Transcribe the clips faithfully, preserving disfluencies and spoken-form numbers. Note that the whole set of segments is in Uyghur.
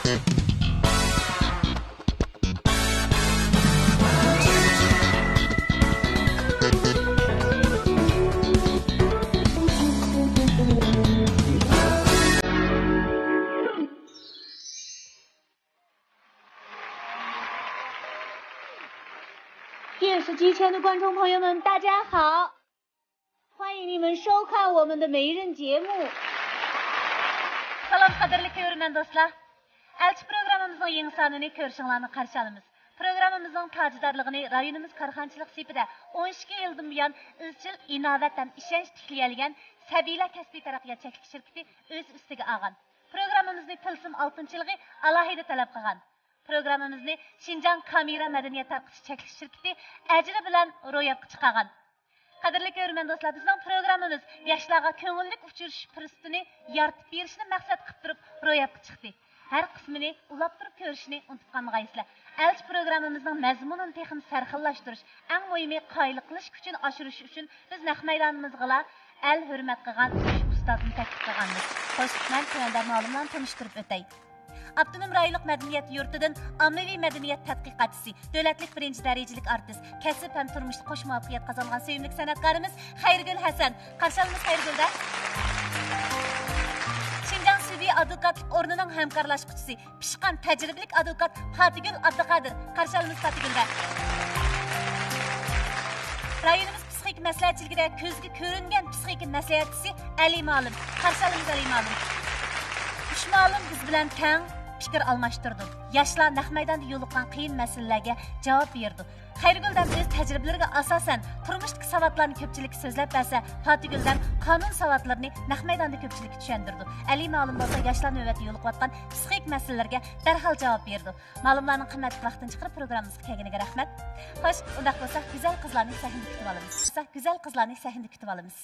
电视机前的观众朋友们，大家好！欢迎你们收看我们的每日节目。سالام، قەدىرلىك كۆرۈرمەن دوستلار! ئەلچى پروگراممىمىزنىڭ يېڭى سانىنى كۆرۈشۈڭلارنى قارشى ئالىمىز. پروگراممىمىزنىڭ تاجىدارلىقىنى رايونىمىز كارخانىچىلىق سېپىدە ئون ئىككى يىلدىن بۇيان ئىزچىل ئىناۋەت ھەم ئىشەنچ تىكلىيەلىگەن سەبىيلەر كەسپىي تەرەققىيات چەكلىك شىركىتى ئۆز ئۈستىگە ئالغان. پروگراممىمىزنى تىلسىم ئالتىنچىلىقى ئالاھىدە تەلەپ قىلغان. پروگراممىمىزنى شىنجاڭ كامېرا مەدەنىيەت تارقىتىش چەكلىك شىركىتى ئەجرى بىلەن روياپقا چىقارغان. قەدىرلىك كۆرۈرمەن دوستلار، بىزنىڭ پروگراممىمىز ياشلارغا كۆڭۈللۈك ئۇچرىشىش پۇرسىتىنى يارىتىپ بېرىشنى مەقسەت قىلىپ تۇرۇپ روياپقا چىقتى. ھەر قىسمىنى ئۇلاپ تۇرۇپ كۆرۈشنى ئۇنتۇپ قالمىغايسىلەر. ئەلچى پروگراممىمىزنىڭ مەزمۇنىنى تېخىمۇ سەرخىللاشتۇرۇش، ئەڭ مۇھىمى قايىل قىلىش كۈچىنى ئاشۇرۇش ئۈچۈن بىز نەق مەيدانىمىزغىلا ئەل ھۆرمەت قىلغان ئۈچ ئۇستازنى تەكلىپ قىلغانمىز. خوش، مەن تۆۋەندە مالۇملارنى تونۇشتۇرۇپ ئۆتەي. ئاپتونوم رايونلۇق مەدەنىيەت يۇرتىدىن ئاممىۋى مەدەنىيەت تەتقىقاتچىسى، دۆلەتلىك بىرىنچى دەرىجىلىك ئارتىس، كەسىپ ھەم تۇرمۇشتا قوش مۇۋەپپەقىيەت قازانغان سۆيۈملۈك سەنئەتكارىمىز خەيرىگۈل ھەسەن. قارشى ئالىمىز خەيرىگۈلدە. شىنجاڭ سۈدى ئادۋوكاتلىق ئورنىنىڭ ھەمكارلاشقۇچىسى، پىشقان تەجرىبىلىك ئادۋوكات پاتىگۈل ئابدۇقادىر. قارشى ئالىمىز پاتىگۈلدە. رايونىمىز پسىخىكا مەسلىھەتچىلىكىدە كۆزگە كۆرۈنگەن پسىخىكا مەسلىھەتچىسى ئەلى مالىم. قارشى ئالىمىز ئەلى مالىم. ئۈچ مالىم بىز بىلەن تەڭ پىكىر ئالماشتۇرىدۇ. ياشلار نەق مەيداندا يولۇققان قىيىن مەسىلىلەرگە جاۋاب بېرىدۇ. خەيرىگۈلدەم ئۆز تەجرىبىلىرىگە ئاساسەن تۇرمۇشتىكى ساۋاتلارنى كۆپچىلىككە سۆزلەپ بەرسە، پاتىگۈلدەم قانۇن ساۋاتلىرىنى نەق مەيداندا كۆپچىلىككە چۈشەندۈرىدۇ. ئەلى مالىم بولسا ياشلار نۆۋەتتە يولۇقۇۋاتقان پسىخىك مەسىلىلەرگە دەرھال جاۋاب بېرىدۇ. مالىملارنىڭ قىممەتلىك ۋاقتىنى چىقىرىپ پروگراممىمىزغا كەلگىنىگە رەھمەت. خوش، ئۇنداق بولسا گۈزەل قىزلارنى سەھنىدە كۈتۈۋالىمىز. گۈزەل قىزلارنى سەھنىدە كۈتۈۋالىمىز.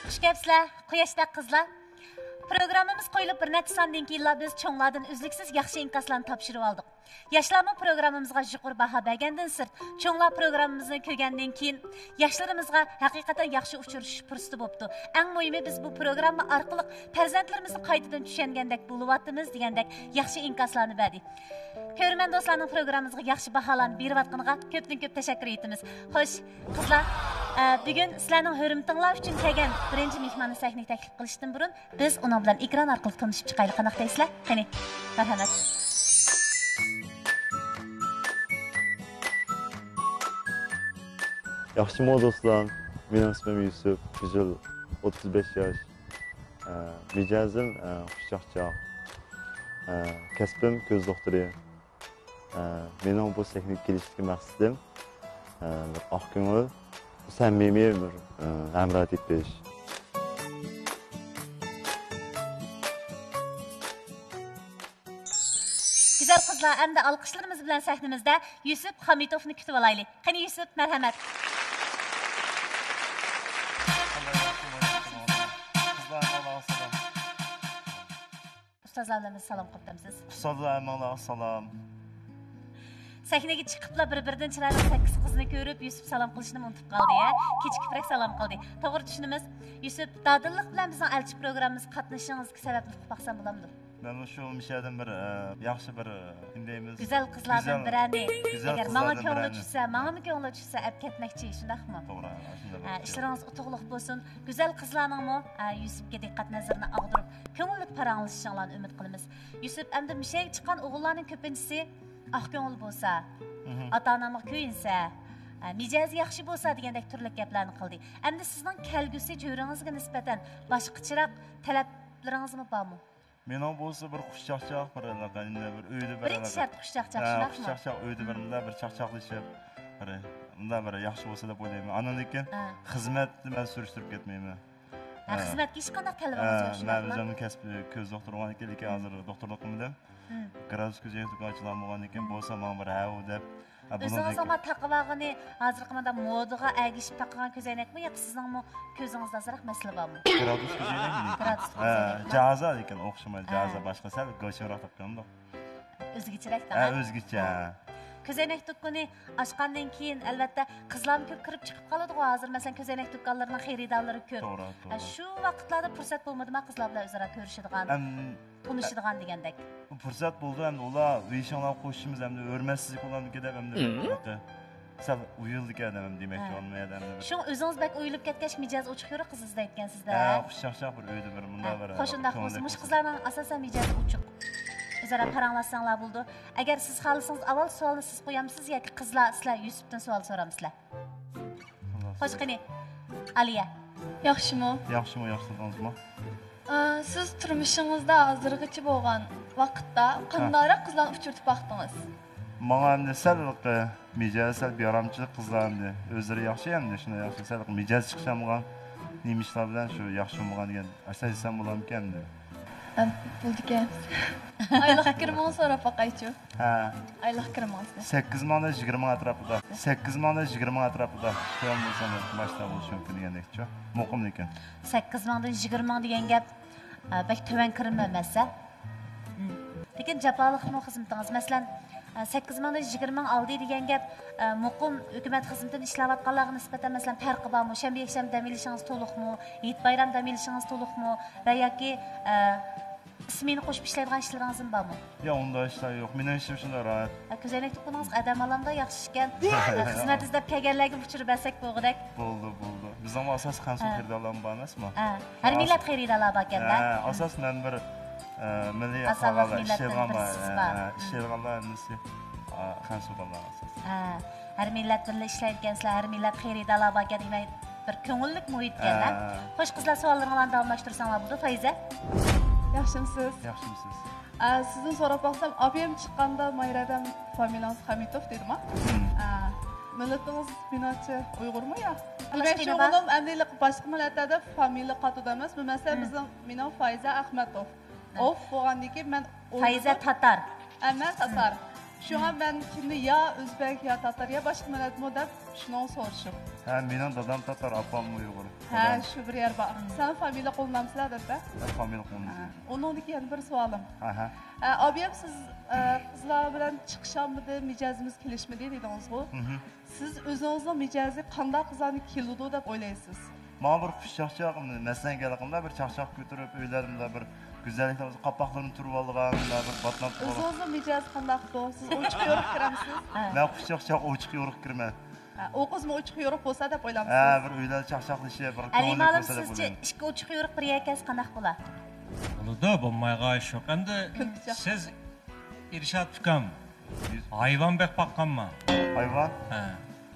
خۇش كەپسىلەر، قۇياشتەك قىزلار. پروگراممىمىز قويۇلۇپ بىر نەچچە ساندىن كېيىنلا بىز چوڭلاردىن ئۈزلۈكسىز ياخشى ئىنكاسلارنى تاپشۇرۇۋالدۇق. ياشلارمۇ پروگراممىمىزغا يۇقىرى باھا بەرگەندىن سىرت، چوڭلار پروگراممىمىزنى كۆرگەندىن كېيىن، ياشلىرىمىزغا ھەقىقەتەن ياخشى ئۇچرىشىش پۇرسىتى بوپتۇ. ئەڭ مۇھىمى، بىز بۇ پروگرامما ئارقىلىق پەرزەنتلىرىمىزنى قايتىدىن چۈشەنگەندەك بولۇۋاتىمىز، دېگەندەك ياخشى ئىنكاسلارنى بەردى. كۆرۈرمەن دوستلارنىڭ پروگراممىمىزغا ياخشى باھالارنى بېرىۋاتقىنىغا كۆپتىن كۆپ تەشەككۈر ئېيتىمىز. خوش، قىزلار، ئە، بۈگۈن سىلەرنىڭ ھۆرمىتىڭلار ئۈچۈن كەلگەن بىرىنچى مېھماننى سەھنىگە تەكلىپ قىلىشتىن بۇرۇن، بىز ئۇنىڭ بىلەن ئېكران ئارقىلىق تونۇشۇپ چىقايلى، قانداق دەيسىلەر؟ قېنى، مەرھەمەت. ياخشىمۇ دوستلار؟ مېنىڭ ئىسمىم يۈسۈپ، بۇ يىل ئوتتۇز بەش ياش. ئە، مىجەزىم، ئە، خۇشچاقچاق. ئە، كەسپىم كۆز دوختۇرى. ئە، مېنىڭ بۇ سەھنىگە كېلىشتىكى مەقسىتىم، ئە، بىر ئاق كۆڭۈل، سەمىمىي بىر، ئە، ھەمراھ تېپىش. گۈزەل قىزلار، ئەمدى ئالقىشلىرىمىز بىلەن سەھنىمىزدە يۈسۈپ خامىتوفنى كۈتۈۋالايلى. قېنى يۈسۈپ، مەرھەمەت. ئۇستازلار بىلەن بىز سالام قىلىپ ئۆتەمسىز. ئۇستازلار، ھەممىڭلارغا سالام. سەھنىگە چىقىپلا بىر-بىرىدىن چىرايلىق سەككىز قىزنى كۆرۈپ، يۈسۈپ سالام قىلىشنىمۇ ئۇنتۇپ قالدى، ھە؟ كېچىكىپرەك سالام قىلدى. توغرا چۈشىنىمىز. يۈسۈپ، دادىللىق بىلەن بىزنىڭ ئەلچى پروگراممىمىزغا قاتنىشىشىڭىزدىكى سەۋەبنى ئۇقۇپ باقسام بولامدۇ؟ مەن مۇشۇ، مۇشۇ يەردىن بىر، ئە، ياخشى بىر، ئە، نېمە دەيمىز؟ گۈزەل قىزلاردىن بىرەرنى، گۈزەل ئەگەر ماڭا قىزلاردىن كۆڭلى بىرەرنى. چۈشسە، ماڭىمۇ كۆڭلى چۈشسە، ئەپ كەتمەكچى، شۇنداقمۇ؟ توغرا، شۇنداق ئە، بولۇپ ئىشلىرىڭىز ئۇتۇقلۇق بولسۇن. گۈزەل قىزلارنىڭمۇ، ئە، يۈسۈپكە دىققەت نەزىرىنى ئاغدۇرۇپ، كۆڭۈللۈك پاراڭلىشىشىڭلارنى ئۈمىد قىلىمىز. يۈسۈپ، ئەمدى مۇشۇ يەرگە چىققان ئوغۇللارنىڭ كۆپىنچىسى ئاق كۆڭۈل بولسا، مهم. ئاتا-ئانامغا كۆيۈنسە، ئە، مىجەزى ياخشى بولسا دېگەندەك تۈرلۈك گەپلەرنى قىلدى. ئەمدى سىزنىڭ كەلگۈسى جۆرىڭىزگە نىسبەتەن باشقىچىراق تەلەپلىرىڭىزمۇ بارمۇ؟ مېنىڭ بولسا بىر خۇشچاقچاق، بىر ئېلىقە، بىر ئۆيدە بىر بىرىنچى ئېلىقە. شەرت خۇشچاقچاق، ھە، شۇنداقمۇ؟ خۇشچاقچاق ئۆيدە بىر مم. مۇنداق بىر چاقچاقلىشىپ، بىر مۇنداق بىر ياخشى بولسا دەپ ئويلايمەن. ئاندىن كېيىن ھە. خىزمەتنى مەن سۈرۈشتۈرۈپ كەتمەيمەن. ھە، خىزمەتكە ھېچقانداق تەلىپىڭىز ھە، يوق مەن شۇنداقمۇ؟ ئۆزۈمنىڭ كەسپى كۆز دوختۇرى بولغاندىكىن، لېكىن ھازىر دوختۇرلۇق قىلمىدىم. مم. گرادۇس كۆزەينەك دۇكان ئاچىدىغان بولغاندىكىن، بولسا ماڭا بىر ھەۋۇ دەپ، ھە، بۇنىڭدىن ئۆزىڭىز كېيىن ئاما تاقىۋالغىنى ھازىرقى مۇنداق مودىغا ئەگىشىپ تاقىغان كۆزەينەكمۇ يا سىزنىڭمۇ كۆزىڭىزدە ئازراق مەسىلە بارمۇ؟ گرادۇس كۆزەينەكمۇ؟ گرادۇس ھە، كۆزەينەك. جازا لېكىن ئوخشىمايدۇ. ھە. جازا باشقا، سەل گۆشىڭراق تاپقاندا. ئۆزگىچىرەك ھە، تاڭ. ئۆزگىچە. كۆزەينەك دۇكىنى ئاچقاندىن كېيىن، ئەلۋەتتە، قىزلارمۇ كۆپ كىرىپ چىقىپ قالىدىغۇ. ھازىر، مەسىلەن، كۆزەينەك دۇكانلىرىنىڭ خېرىدارلىرى كۆپ. توغرا، توغرا. ھە، شۇ ۋاقىتلاردا پۇرسەت بولمىدىما قىزلار بىلەن ئۆزئارا كۆرۈشىدىغان، ئەم، تونۇشىدىغان دېگەندەك؟ پۇرسەت بولدى، ئەمدى ئۇلار ۋېيشىڭلارغا قوشۇشىمىز، ئەمدى ھۆرمەتسىزلىك بولامدىكىن دەپ، ئەمدى مم. سەل ئۇيىلىدىكەن ئادەم، دېمەكچى ھە. بولدۇم ئادەمدە بىر. شۇڭا ئۆزىڭىز بەك ئۇيىلىپ كەتكەچ، مىجەزى ئوچۇق يورۇق قىز ئىزدەيدىكەنسىز-دە. ھە، خۇشچاقچاق بىر ئۆيدە بىر مۇنداق ھە، بىر خوش، ئۇنداق كۆڭۈللۈك بولسا، مۇشۇ بولسا. قىزلارنىڭ ئاساسەن مىجەزى ئوچۇق. ئۆزئارا پاراڭلاشساڭلار بولىدۇ. ئەگەر سىز خالىسىڭىز، ئاۋۋال سوئالنى سىز قويامسىز ياكى قىزلار سىلەر يۈسۈپتىن سوئال سورامسىلەر؟ خوش، قېنى، ئالىيە. ياخشىمۇ؟ ياخشىمۇ، ياخشى تۇردىڭىزمۇ؟ ئى، سىز تۇرمۇشىڭىزدا ھازىرغىچە بولغان ۋاقىتتا ھە. قانداقراق قىزلارنى ئۇچرىتىپ باقتىڭىز؟ ماڭا ئەمدى سەل مىجەزى سەل بىئارامچىلىق قىزلار ئەمدى. ئۆزلىرى ياخشى ئەمدى، شۇنداق ياخشى. سەل مىجەز چىقىشالمىغان، نېمە ئىشلار بىلەن شۇ ياخشى بولمىغان دېگەن ئەسلى دېسەم بولامدىكەن ئەمدى. ھە، بولىدىكەن. ئايلىق كىرىمىڭىزنى سوراپ باقايچۇ. ھە. ئايلىق كىرىمىڭىزنى. سەككىز مىڭدىن يىگىرمە مىڭ ئەتراپىدا. سەككىز مىڭدىن يىگىرمە مىڭ ئەتراپىدا. تۆۋەن بولسا باشتا بولۇشى مۇمكىن دېگەندەكچۇ. مۇقىم لېكىن. سەككىز مىڭدىن يىگىرمە مىڭ دېگەن گەپ، ئە، بەك تۆۋەن كىرىم ئەمەس-ھە؟ مم. لېكىن جاپالىقمۇ خىزمىتىڭىز؟ مەسىلەن، ئە، سەككىز مىڭدىن يىگىرمە مىڭ ئالدى دېگەن گەپ، ئە، مۇقىم ھۆكۈمەت خىزمىتىدە ئىشلەۋاتقانلارغا نىسبەتەن، مەسىلەن، پەرقى بارمۇ؟ شەنبە، يەكشەنبە دەم ئېلىشىڭىز تولۇقمۇ؟ ھېيت، بايرام دەم ئېلىشىڭىز تولۇقمۇ؟ ۋە ياكى، ئە، سمېنا قوشۇپ ئىشلەيدىغان ئىشلىرىڭىزمۇ بارمۇ؟ ياق، ئۇنداق ئىشلار يوق. مېنىڭ ئىشىم شۇنداق راھەت. ھە، كۆزەينەك دۇكىنىڭىزغا ئادەم ئالامدا ياخشى ئىكەن. ھە، خىزمەت ئىزدەپ كەلگەنلەرگە ئۇچۇر بەرسەك بولغۇدەك. بولدى، بولدى. بىزنىڭمۇ ئاساسىي خەنزۇ ھە. خېرىدارلارمۇ بار ئەمەسمۇ؟ ھە. ھەر مىللەت خېرىدارلار باركەن-دە. ھە، ئاساس مەن بىر، ئە، مىللىي ئازادلىق ئاقاغا مىللەتتىن ئىشلەيدىغان بار. بىرسىز ھە، بار. ھە، ئىشلەيدىغانلار ھەممىسى، ئا، خەنزۇدارلار ئاساس. ھە، ھەر مىللەت بىللە ئىشلەيدىكەنسىلەر، ھەر مىللەت خېرىدارلار باركەن، دېمەك، بىر كۆڭۈللۈك مۇھىت ئىكەن-دە. ھە. خوش، قىزلار، سوئاللىرىڭلارنى داۋاملاشتۇرساڭلار بولىدۇ. فايزە؟ ياخشىمسىز؟ ياخشىمسىز؟ ئە، سىزدىن سوراپ باقسام، ئابىيەم چىققاندا مايرادەم فامىلىڭىز خەمىتوف دېدىما؟ مم. ئە، مىللىتىڭىز مېنىڭچە ئۇيغۇرمۇ يا؟ دېمەكچى بولغىنىم ئەمدى باشقا مىللەتلەردە فامىلە قاتىدۇ ئەمەس. بۇ مەسىلەن مم. بىزنىڭ، مېنىڭ فايزە ئەخمەتوف. مم. ئوف بولغاندىن كېيىن مەن فايزە ئۇيغۇر. تاتار. ئە، مەن تاتار. مم. شۇڭا مم. مەن كىمنى يا ئۆزبەك يا تاتار يا باشقا مىللەتمۇ دەپ شۇنىڭغا سورىشىم. ھە، مېنىڭ دادام تاتار، ئاپام ئۇيغۇر. ھە، دادام. شۇ بىر يەر بار. مم. سەن فامىلە قوللىنامسىلەر دەپ؟ ھە، فامىلە قوللىنىمىز. ھە، ئۇنىڭدىن كېيىن يەنە بىر سوئالىم. ئاھا. ئە، ئابىيەم، سىز، ئە، قىزلار بىلەن چىقىشالمىدى، مىجەزىمىز كېلىشمىدى دېدىڭىزغۇ. مم. سىز ئۆزىڭىزنىڭ مىجەزى قانداق قىزلارنى كېلىدۇ دەپ ئويلايسىز؟ ماڭا بىر خۇشچاقچاق، مەسىلەن، ھېلىقىمدا بىر چاقچاق كۆتۈرۈپ، ئۆيلەردە بىر گۈزەللىكنىڭ قاپاقلىرىنى تۈرۈۋالغان، بىر باتنام تۇرۇۋالغان. ئۆزىڭىزنىڭ مىجەزى قانداقتۇ؟ سىز ئوچۇق يورۇق كىرەمسىز؟ مەن خۇشچاقچاق ئوچۇق يورۇق كىرىمەن. ھە، ئۇ قىزمۇ ئوچۇق يورۇق بولسا دەپ ئويلامسىز؟ ھە، بىر ئۆيلەردە چاقچاقلىشىپ، بىر ئەلىم كۆڭۈللۈك ئالىم، بولسا دەپ سىزچە ئويلايمەن. ئىككى ئوچۇق يورۇق بىر يەرگە كەلسە قانداق بولا؟ بولىدۇ، بولمايدىغان ئىش يوق. ئەمدى كۈلكىچاق. سىز ئىرشات ئۇكام، ھايۋان بېقىپ باققانما؟ ھايۋان؟ ھە.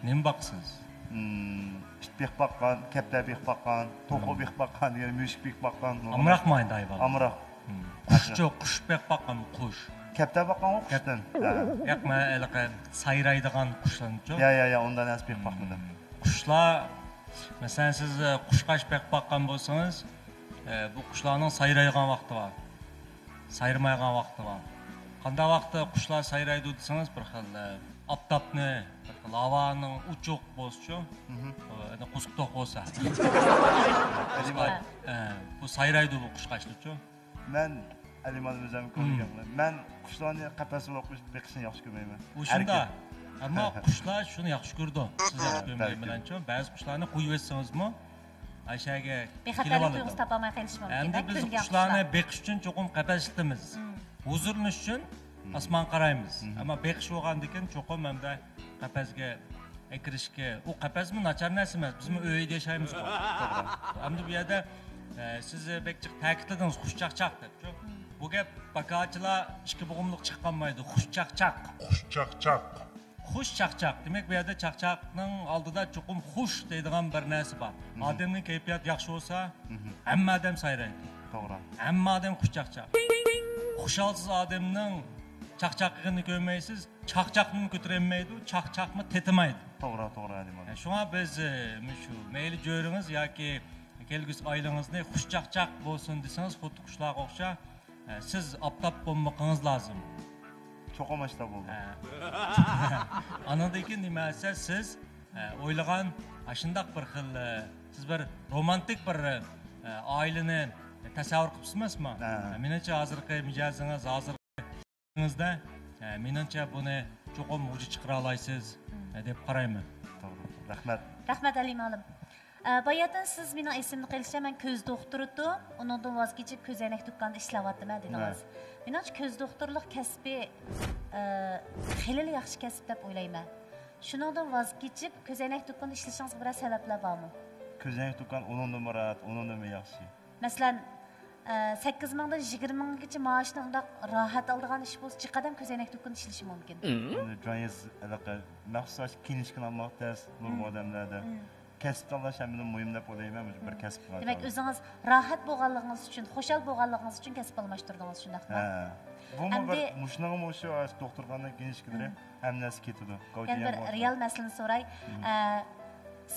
نېمە باقىسىز؟ مم، ئىت بېقىپ باققان، كەپتەر بېقىپ باققان، توخۇ مم. بېقىپ باققان، دېگەن مۈشۈك بېقىپ باققان. ئامراقمۇ ئەمدى ھايۋان؟ ئامراق. مم. قۇشچۇ، قۇش بېقىپ باققانمۇ، قۇش؟ كەپتەر باققانغۇ قۇشتىن. ھە. ياق، مەن ھېلىقى سايرايدىغان قۇشلارنىچۇ؟ يا، يا، يا، ئۇنداق نەرسە بېقىپ باقمىدىم. مم. قۇشلار، مەسىلەن، سىز، ئە، قۇشقاچ بېقىپ باققان بولسىڭىز، ئە، بۇ قۇشلارنىڭ سايرايدىغان ۋاقتى بار. سايرىمايدىغان ۋاقتى بار. قانداق ۋاقىتتا قۇشلار سايرايدۇ دېسىڭىز، بىر خىل، ئە، ئاپتاپنى، بىر خىل ھاۋانىڭ ئوچۇق بولسىچۇ، مم. ئە، قوزۇق توق بولسا. ئە، بۇ سايرايدۇ بۇ قۇشقاچلىچۇ. مەن ئەلىمان ئۆزۈم كۆرگەن. مم. مەن قۇشلارنى قەپەس بولۇپ بېقىشنى ياخشى كۆرمەيمەن. ئۇ شۇنداق. ئەركىن. ئەمما قۇشلار شۇنى ياخشى كۆرىدۇ. سىز ياخشى كۆرمىگەن بىلەنچۇ، بەزى قۇشلارنى قويۇۋەتسىڭىزمۇ، ئاشەگە بېخەتەرلىك تۇيغۇسى تاپالماي قېلىشى مۇمكىن. ئەمدى بىز قۇشلارنى بېقىش ئۈچۈن چوقۇم قەپەس ئىشلىتىمىز. مم. ھۇزۇرلىنىش ئۈچۈن مم. ئاسمانغا قارايمىز. مم. ئەمما بېقىش بولغاندىكىن چوقۇم ئەمدى قەپەسكە كىرىشكە، ئۇ قەپەسمۇ ناچار نەرسە ئەمەس، بىزمۇ ئۆيدە ياشايمىزغۇ. توغرا. ئەمدى بۇ يەردە، ئە، سىز بەك جىق تەكىتلىدىڭىز، خۇش چاقچاق دەپچۇ. مم. بۇ گەپ باكاچىلار ئىككى بوغۇملۇق چىققانمايدۇ، خۇش چاقچاق. خۇش چاقچاق. خۇش چاقچاق. دېمەك، بۇ يەردە چاقچاقنىڭ ئالدىدا چوقۇم خۇش دەيدىغان بىر نەرسە بار. مم. ئادەمنىڭ كەيپىياتى ياخشى بولسا، مم. ھەممە ئادەم سايرايدۇ. توغرا. ھەممە ئادەم خۇش چاقچاق. خۇشالسىز ئادەمنىڭ چاقچاقىنى كۆرمەيسىز، چاقچاقنىمۇ كۆتۈرەلمەيدۇ، چاقچاقمۇ تېتىمايدۇ. توغرا، توغرا، ئەلىمان. شۇڭا بىز، ئە، مۇشۇ مەيلى جۆرىڭىز ياكى كەلگۈسى ئائىلىڭىزنى خۇشچاقچاق بولسۇن دېسىڭىز، خۇددى قۇشلارغا ئوخشاش، ئە، سىز ئاپتاپ بولمىقىڭىز لازىم. چوقۇم ئاشۇنداق بولىدۇ. ئە. ئانىڭدىن كېيىن نېمە دېسە، سىز، ئە، ئويلىغان ئاشۇنداق بىر خىل، ئە، سىز بىر رومانتىك بىر، ئە، ئائىلىنى تەسەۋۋۇر قىپسىز ئەمەسمۇ؟ ھە. ئە، مېنىڭچە، ھازىرقى مىجەزىڭىز، ھازىرقى ئىڭىزدە، ئە، مېنىڭچە، بۇنى چوقۇم ۋۇجۇد چىقىرالايسىز، ئە، دەپ قارايمەن. توغرا. رەھمەت. رەھمەت، ھەلىمە ھالىم. ئە، باياتىن سىز مېنىڭ ئېسىمدە قېلىشىچە، مەن كۆز دوختۇرى ئىدىم، ئۇنىڭدىن ۋاز كېچىپ، كۆزەينەك دۇكانىدا ئىشلەۋاتىمەن دېدىڭىز. ھە. مېنىڭچە، كۆز دوختۇرلۇق كەسپى، ئە، خېلىلا ياخشى كەسىپ دەپ ئويلايمەن. شۇنىڭدىن ۋاز كېچىپ، كۆزەينەك دۇكاندا ئىشلىشىڭىزغا بىرەر سەۋەبلەر بارمۇ؟ كۆزەينەك دۇكان ئۇنىڭدىنمۇ راھەت، ئۇنىڭدىنمۇ ياخشى. مەسىلەن، ئە، سەككىز مىڭدىن يىگىرمە مىڭغىچە مائاشنى ئۇنداق راھەت ئالىدىغان ئىش بولسا، چىقادەم كۆزەينەك دۇكىنىدا ئىشلىشى مۇمكىن. مم. ئۇنى جايىز ئەلەقە، مەخسۇس ئاشۇ كىنىشكىنى ئالماق تەس، نۇرغۇن مم. ئادەملەردە. مم. كەسىپنى تاللاش ھەممىدىن مۇھىم دەپ ئويلايمەن، مۇشۇ بىر مم. كەسىپنى دېمەك، ئۆزىڭىز راھەت بولغانلىقىڭىز ئۈچۈن، خۇشال بولغانلىقىڭىز ئۈچۈن كەسىپ ئالماشتۇردىڭىز، شۇنداقمۇ؟ ھە. بۇمۇ ئەمدى بىر، مۇشۇنىڭمۇ شۇ دوختۇرخانا كىنىشكىلىرى مم. ھەممە نەرسە كېتىدۇ. يەنە بىر رېئال مەسىلىنى سوراي. مم. ئە،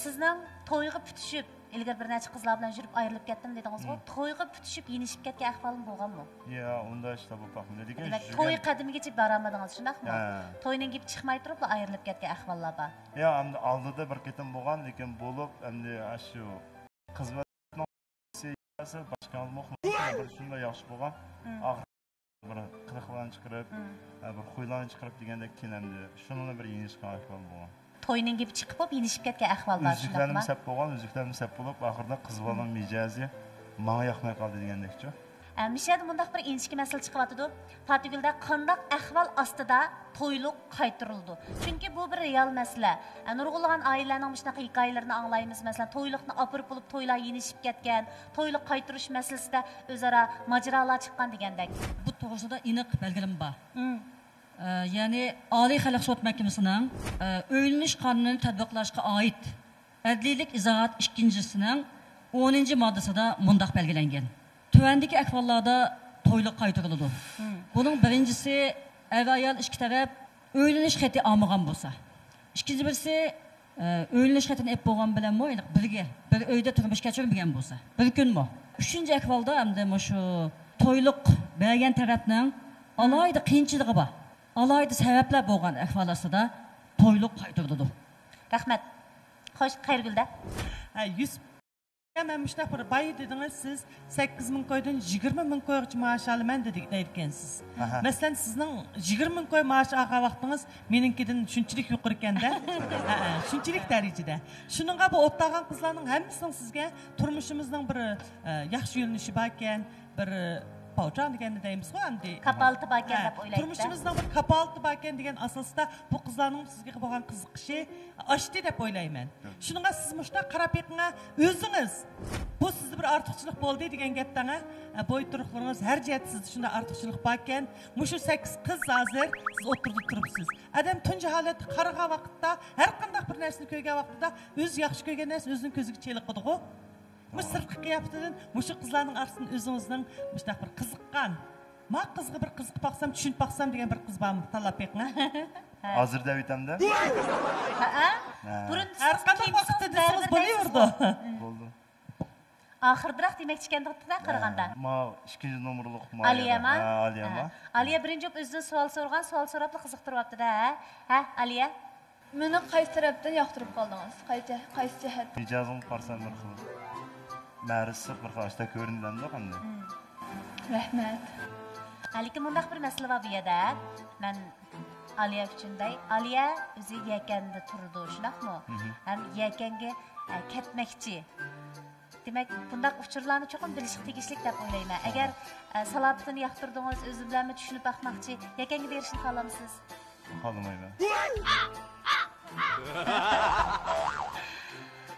سىزنىڭ تويغا پۈتۈشۈپ، ئىلگىرى بىر نەچچە قىزلار بىلەن يۈرۈپ ئايرىلىپ كەتتىم دېدىڭىزغۇ، مم. تويغا پۈتۈشۈپ يېنىشىپ كەتكەن ئەھۋالمۇ بولغانمۇ؟ يا، ئۇنداق ئىشلار بولۇپ باقمىدى. لېكىن دېمەك، يۈرگەن توي قەدىمىگىچە بارالمىدىڭىز، شۇنداقمۇ؟ ھە. توينىڭ گېپى چىقماي تۇرۇپلا ئايرىلىپ كەتكەن ئەھۋاللار بار. يا، ئەمدى ئالدىدا بىر قېتىم بولغان، لېكىن بولۇپ، ئەمدى ئاشۇ قىز بىلەن باشقا بىر شۇنداق ياخشى بولغان. مم. ئاخىر بىر قىلىقلارنى چىقىرىپ، مم. ئە، بىر خۇيلارنى چىقىرىپ دېگەندەك كېيىن ئەمدى شۇنىڭ بىلەن بىر يېنىشقان ئەھۋال بولغان. توينىڭ گېپى چىقىپ بولۇپ يېنىشىپ كەتكەن ئەھۋال بار، ئۈزۈكلەرنىمۇ شۇنداقمۇ؟ سەپ بولغان، ئۈزۈكلەرمۇ سەپ بولۇپ، ئاخىرىدا قىز بالىنىڭ مم. مىجەزى ماڭا ياقماي قالدى دېگەندەكچۇ. ئە، مۇشۇ يەردە مۇنداق بىر ئىنچىكە مەسىلە چىقىۋاتىدۇ. پاتىگۈلدە قانداق ئەھۋال ئاستىدا تويلۇق قايتۇرۇلىدۇ؟ چۈنكى بۇ بىر رېئال مەسىلە. ئە، نۇرغۇنلىغان ئائىلىلەرنىڭ مۇشۇنداق ھېكايىلىرىنى ئاڭلايمىز. مەسىلەن، تويلۇقنى ئاپىرىپ بولۇپ، تويلار يېنىشىپ كەتكەن، تويلۇق قايتۇرۇش مەسىلىسىدە ئۆزئارا ماجىرالار چىققان دېگەندەك. بۇ توغرىسىدا ئېنىق بەلگىلىمە بار. مم. ئە، يەنى ئالىي خەلق سوت مەھكىمىسىنىڭ، ئە، ئۆيلىنىش قانۇنىنى تەتبىقلاشقا ئائىت ئەدلىيلىك ئىزاھات ئىككىنچىسىنىڭ ئونىنچى ماددىسىدا مۇنداق بەلگىلەنگەن: تۆۋەندىكى ئەھۋاللاردا تويلۇق قايتۇرۇلىدۇ. مم. بۇنىڭ بىرىنچىسى، ئەر-ئايال ئىككى تەرەپ ئۆيلىنىش خېتى ئالمىغان بولسا. ئىككىنچى بىرسى، ئە، ئۆيلىنىش خېتىنى ئېلىپ بولغان بىلەنمۇ، يەنى بىرگە، بىر ئۆيدە تۇرمۇش كەچۈرمىگەن بولسا، بىر كۈنمۇ. ئۈچىنچى ئەھۋالدا ئەمدى مۇشۇ تويلۇق بەرگەن تەرەپنىڭ ئالاھىدە قىيىنچىلىقى بار، ئالاھىدە سەۋەبلەر بولغان ئەھۋال ئاستىدا تويلۇق قايتۇرۇلىدۇ. رەھمەت. خوش، خەيرىگۈلدە. ھە، يۈسۈپ. مەن مۇشۇنداق بىر بايا دېدىڭىز، سىز سەككىز مىڭ كويدىن يىگىرمە مىڭ كويغىچە مائاش ئالىمەن دېدى-، دەيدىكەنسىز. ئاھا. مەسىلەن، سىزنىڭ يىگىرمە مىڭ كوي مائاش ئالغان ۋاقتىڭىز مېنىڭكىدىن شۇنچىلىك يۇقىرى ئىكەن-دە. ھە، شۇنچىلىك دەرىجىدە. شۇنىڭغا بۇ ئوتتاغان قىزلارنىڭ ھەممىسىنىڭ سىزگە تۇرمۇشىمىزنىڭ بىر، ئە، ياخشى يۆنىلىشى باركەن، بىر پاۋچاڭ دېگەننى دەيمىزغۇ ئەمدى. كاپالىتى باركەن ھە، دەپ ئويلايدۇ-دە. تۇرمۇشىمىزنىڭ بىر كاپالىتى باركەن دېگەن ئاساستا بۇ قىزلارنىڭ سىزگە بولغان قىزىقىشى ئاشتى دەپ ئويلايمەن. شۇنىڭغا سىز مۇشۇنداق قاراپ بېقىڭا، ئۆزىڭىز، بۇ سىزدە بىر ئارتۇقچىلىق بولدى دېگەن گەپ دەڭە. ئە، بوي تۇرۇقلىرىڭىز ھەر جەھەتتە سىزدە شۇنداق ئارتۇقچىلىق باركەن. مۇشۇ سەككىز قىز ھازىر سىز ئوتتۇرىدا تۇرۇپسىز. ئادەم تۇنجى ھالەتتە قارىغان ۋاقىتتا، ھەر قانداق بىر نەرسىنى كۆرگەن ۋاقتىدا ئۆزى ياخشى كۆرگەن نەرسە ئۆزىنىڭ كۆزىگە چېلىقىدىغۇ. مۇشۇ سىرتقى قىياپىتىدىن مۇشۇ قىزلارنىڭ ئارىسىدىن ئۆزىڭىزنىڭ مۇشۇنداق بىر قىزىققان، ما قىزغا بىر قىزىقىپ باقسام، چۈشىنىپ باقسام دېگەن بىر قىز بارمۇ؟ تاللاپ بېقىڭ. ھە. ھازىر دەۋېتەمدە؟ ھەئە. ھە. بۇرۇن ھەر قانداق ۋاقىتتا دېسىڭىز بولۇۋېرىدۇ. بولدى. ئاخىرىدىراق دېمەكچىكەندىڭىز-دە قارىغاندا. ھە، ما ئىككىنچى نومۇرلۇق ما ئالىيەما. ھە، ئالىيەما. ھە. ئالىيە بىرىنچى بولۇپ ئۆزىدىن سوئال سورىغان، سوئال سوراپلا قىزىقتۇرۇۋاپتۇ-دە، ھە؟ ھە، ئالىيە؟ مېنى قايسى تەرەپتىن ياقتۇرۇپ قالدىڭىز؟ قايسى، قايسى جەھەتتىن؟ مىجەزىڭنى قارىسام بىر خىل مەرىسلىق، بىر خىل ئاشتا كۆرۈنىدۇ ئەمدى. مم. رەھمەت. ھە، لېكىن مۇنداق بىر مەسىلە بار بۇ يەردە. مەن ئالىيە ئۈچۈن دەي. ئالىيە ئۆزى يەكەندە تۇرىدۇ، شۇنداقمۇ؟ مم. ھەم يەكەنگە، ئە، كەتمەكچى. دېمەك، بۇنداق ئۇچۇرلارنى چوقۇم بىلىشقا تېگىشلىك دەپ ئويلايمەن. ئەگەر، ئە، سالاپىتىنى ياقتۇردىڭىز، ئۆزى بىلەنمۇ چۈشىنىپ باقماقچى، يەكەنگە بېرىشنى خالامسىز؟ خالىمايمەن.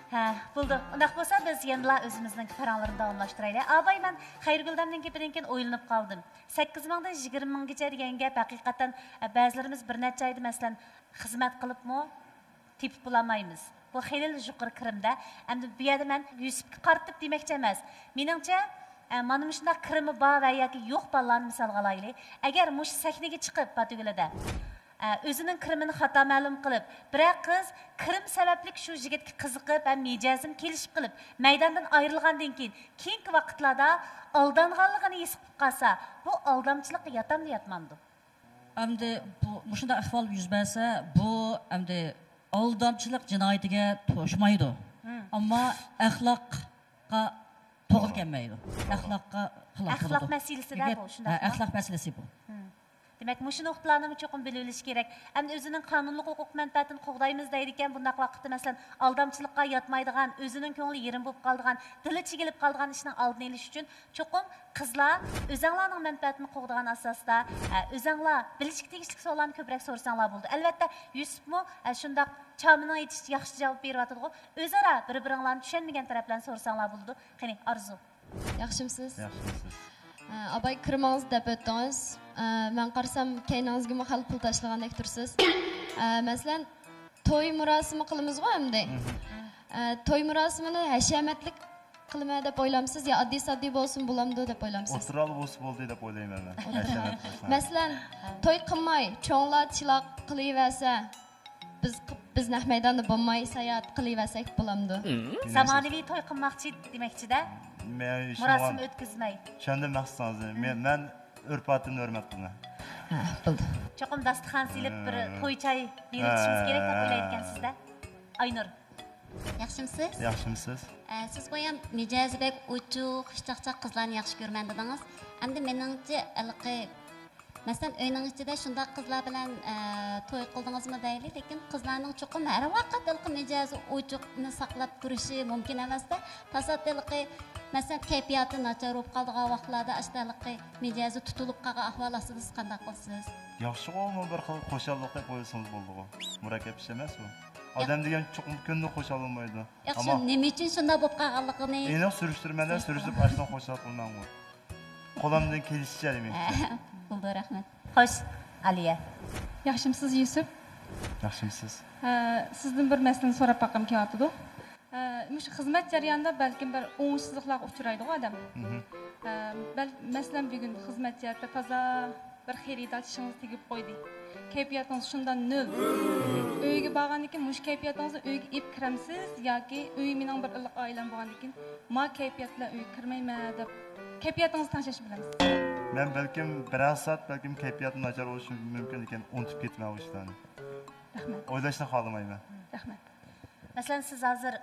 ھە، بولدى. ئۇنداق بولسا، بىز يەنىلا ئۆزىمىزنىڭ پاراڭلىرىنى داۋاملاشتۇرايلى. ئاباي، مەن خەيرىگۈلدەمنىڭ گېپىدىن كېيىن ئويلىنىپ قالدىم. سەككىز مىڭدىن يىگىرمە مىڭگىچە دېگەن گەپ، ھەقىقەتەن، ئە، بەزىلىرىمىز بىر نەچچە ئايدا، مەسىلەن، خىزمەت قىلىپمۇ تېپىپ بولالمايمىز. بۇ خېلىلا يۇقىرى كىرىمدە. ئەمدى بۇ يەردە مەن يۈسۈپكە قارىتىپ دېمەكچى ئەمەس. مېنىڭچە، ئە، مانا مۇشۇنداق كىرىمى بار ۋە ياكى يوق بالىلارنى مىسالغا ئالايلى. ئەگەر مۇشۇ سەھنىگە چىقىپ، پاتىگۈلىدە، ئە، ئۆزىنىڭ كىرىمىنى خاتا مەلۇم قىلىپ، بىرەر قىز كىرىم سەۋەبلىك شۇ يىگىتكە قىزىقىپ ھەم مىجەزىم كېلىشىپ قېلىپ، مەيداندىن ئايرىلغاندىن كېيىن، كېيىنكى ۋاقىتلاردا ئالدانغانلىقىنى ھېس قىلىپ قالسا، بۇ ئالدامچىلىققا ياتامدۇ، ياتمامدۇ؟ ئەمدى بۇ، مۇشۇنداق ئەھۋال يۈز بەرسە، بۇ ئەمدى ئالدامچىلىق جىنايىتىگە توشمايدۇ. مم. ئەمما ئەخلاققا توغرا كەلمەيدۇ. ئەخلاققا خىلاپ ئەخلاق بولىدۇ. مەسىلىسىدە بۇ، شۇنداقمۇ؟ ھە، ئەخلاق مەسىلىسى بۇ. مم. دېمەك، مۇشۇ نۇقتىلارنىمۇ چوقۇم بىلىۋېلىش كېرەك. ئەمدى ئۆزىنىڭ قانۇنلۇق ھوقۇق مەنپەئەتىنى قوغدايمىز دەيدىكەن، بۇنداق ۋاقىتتا، مەسىلەن، ئالدامچىلىققا ياتمايدىغان، ئۆزىنىڭ كۆڭلى يېرىم بولۇپ قالىدىغان، دىلى چېكىلىپ قالىدىغان ئىشنىڭ ئالدىنى ئېلىش ئۈچۈن چوقۇم قىزلار ئۆزەڭلارنىڭ مەنپەئەتىنى قوغدىغان ئاساستا، ئە، ئۆزەڭلار بىلىشكە تېگىشلىك سوئاللارنى كۆپرەك سورىساڭلار بولىدۇ. ئەلۋەتتە، يۈسۈپمۇ، ئە، شۇنداق چامىنىڭ ئېيتىشىچە ياخشى جاۋاب بېرىۋاتىدىغۇ. ئۆزئارا بىر-بىرىڭلارنى چۈشەنمىگەن تەرەپلەرنى سورىساڭلار بولىدۇ. قېنى، ئارزۇ. ياخشىمۇسىز؟ ياخشىمۇسىز؟ ئە، ئاباي، كىرىمىڭىز دەپ ئۆتتىڭىز. ئە، مەن قارىسام، كەينىڭىزگىمۇ خېلى پۇل تاشلىغاندەك تۇرىسىز. ئە، مەسىلەن، توي مۇراسىمى قىلىمىزغۇ ئەمدى. مم. ئە، توي مۇراسىمىنى ھەشەمەتلىك قىلىمەن دەپ ئويلامسىز يا ئاددىي ساددىي بولسىمۇ بولامدۇ دەپ ئويلامسىز؟ ئوتتۇرالغۇ بولسا بولدى دەپ ئويلايمەن مەن. ئوتتۇرا. ھەشەمەت قىلسا. مەسىلەن، توي قىلماي، چوڭلار چىلاق قىلىۋەرسە، بىز، بىز نەق مەيداندا بولماي ساياھەت قىلىۋەرسەك بولامدۇ؟ زامانىۋى توي قىلماقچى دېمەكچىدە، مەن مۇراسىم ئۆتكۈزمەي. چۈشەندىم مەقسىتىڭىزنى. مەن، مەن ئۆرپ-ئادىتىمنى ھۆرمەت قىلىمەن. ھە، بولدى. چوقۇم داستىخان سېلىپ، بىر توي چاي بېرىۋېتىشىمىز كېرەك دەپ ئويلايدىكەنسىز-دە. ئاينۇر. ياخشىمسىز؟ ياخشىمسىز؟ ئە، سىز بايام مىجەزى بەك ئوچۇق، خۇشچاقچاق قىزلارنى ياخشى كۆرىمەن دېدىڭىز. ئەمدى مېنىڭچە، ھېلىقى، مەسىلەن، ئۆينىڭ ئىچىدە شۇنداق قىزلار بىلەن، ئە، توي قىلدىڭىزمۇ دەيلى، لېكىن قىزلارنىڭ چوقۇم ھەر ۋاقىت ھېلىقى مىجەزى ئوچۇقنى ساقلاپ تۇرۇشى مۇمكىن ئەمەس-دە. تاسادىپەن ھېلىقى، مەسىلەن، كەيپىياتى ناچار بولۇپ قالىدىغان ۋاقىتلاردا ئاشۇنداق ھېلىقى مىجەزى تۇتۇلۇپ قالغان ئەھۋال ئاستىدا سىز قانداق قىلىسىز؟ ياخشىغۇ، ئۇمۇ بىر خىل خۇشاللىق دەپ ئويلىسىڭىز بولىدىغۇ. مۇرەككەپ ئىش ئەمەس ئۇ. ياق. ئادەم دېگەن چوقۇم كۈندە خۇشال بولمايدۇ. ياق، شۇ ئەمما نېمە ئۈچۈن شۇنداق بولۇپ قالغانلىقىنى ئېنىق سۈرۈشتۈرمەن-دە، سۈرۈشتۈرۈپ ئاشۇنداق خۇشال قىلماڭغۇ. قولۇمدىن كېلىشىچە دېمەكچى. ھە، بولدى، رەھمەت. خوش، ئالىيە. ياخشىمسىز، يۈسۈپ؟ ياخشىمسىز؟ ھە، سىزدىن بىر مەسىلىنى سوراپ باققۇم كېلىۋاتىدۇ. ئە، مۇشۇ خىزمەت جەريانىدا بەلكىم بىر ئوڭۇشسىزلىقلارغا ئۇچرايدىغۇ ئادەم. مھم. ئە، بەل-، مەسىلەن، بۈگۈن خىزمەت جەھەتتە تازا بىر خېرىدار چىشىڭىزنى تېگىپ قويدى. كەيپىياتىڭىز شۇنداق نۆل. ئۆيگە بارغاندىن كېيىن مۇشۇ كەيپىياتىڭىزنى ئۆيگە ئېلىپ كىرەمسىز ياكى ئۆي مېنىڭ بىر ئىللىق ئائىلەم بولغاندىن كېيىن ما كەيپىيات بىلەن ئۆيگە كىرمەيمەن دەپ كەيپىياتىڭىزنى تەڭشەشنى بىلەمسىز؟ مەن بەلكىم بىرەر سائەت بەلكىم كەيپىياتىم ناچار بولۇشى مۇمكىن، لېكىن ئۇنتۇپ كېتىمەن ئۇ ئىشلارنى. رەھمەت. ئويلاشنى خالىمايمەن. رەھمەت. مەسىلەن، سىز ھازىر،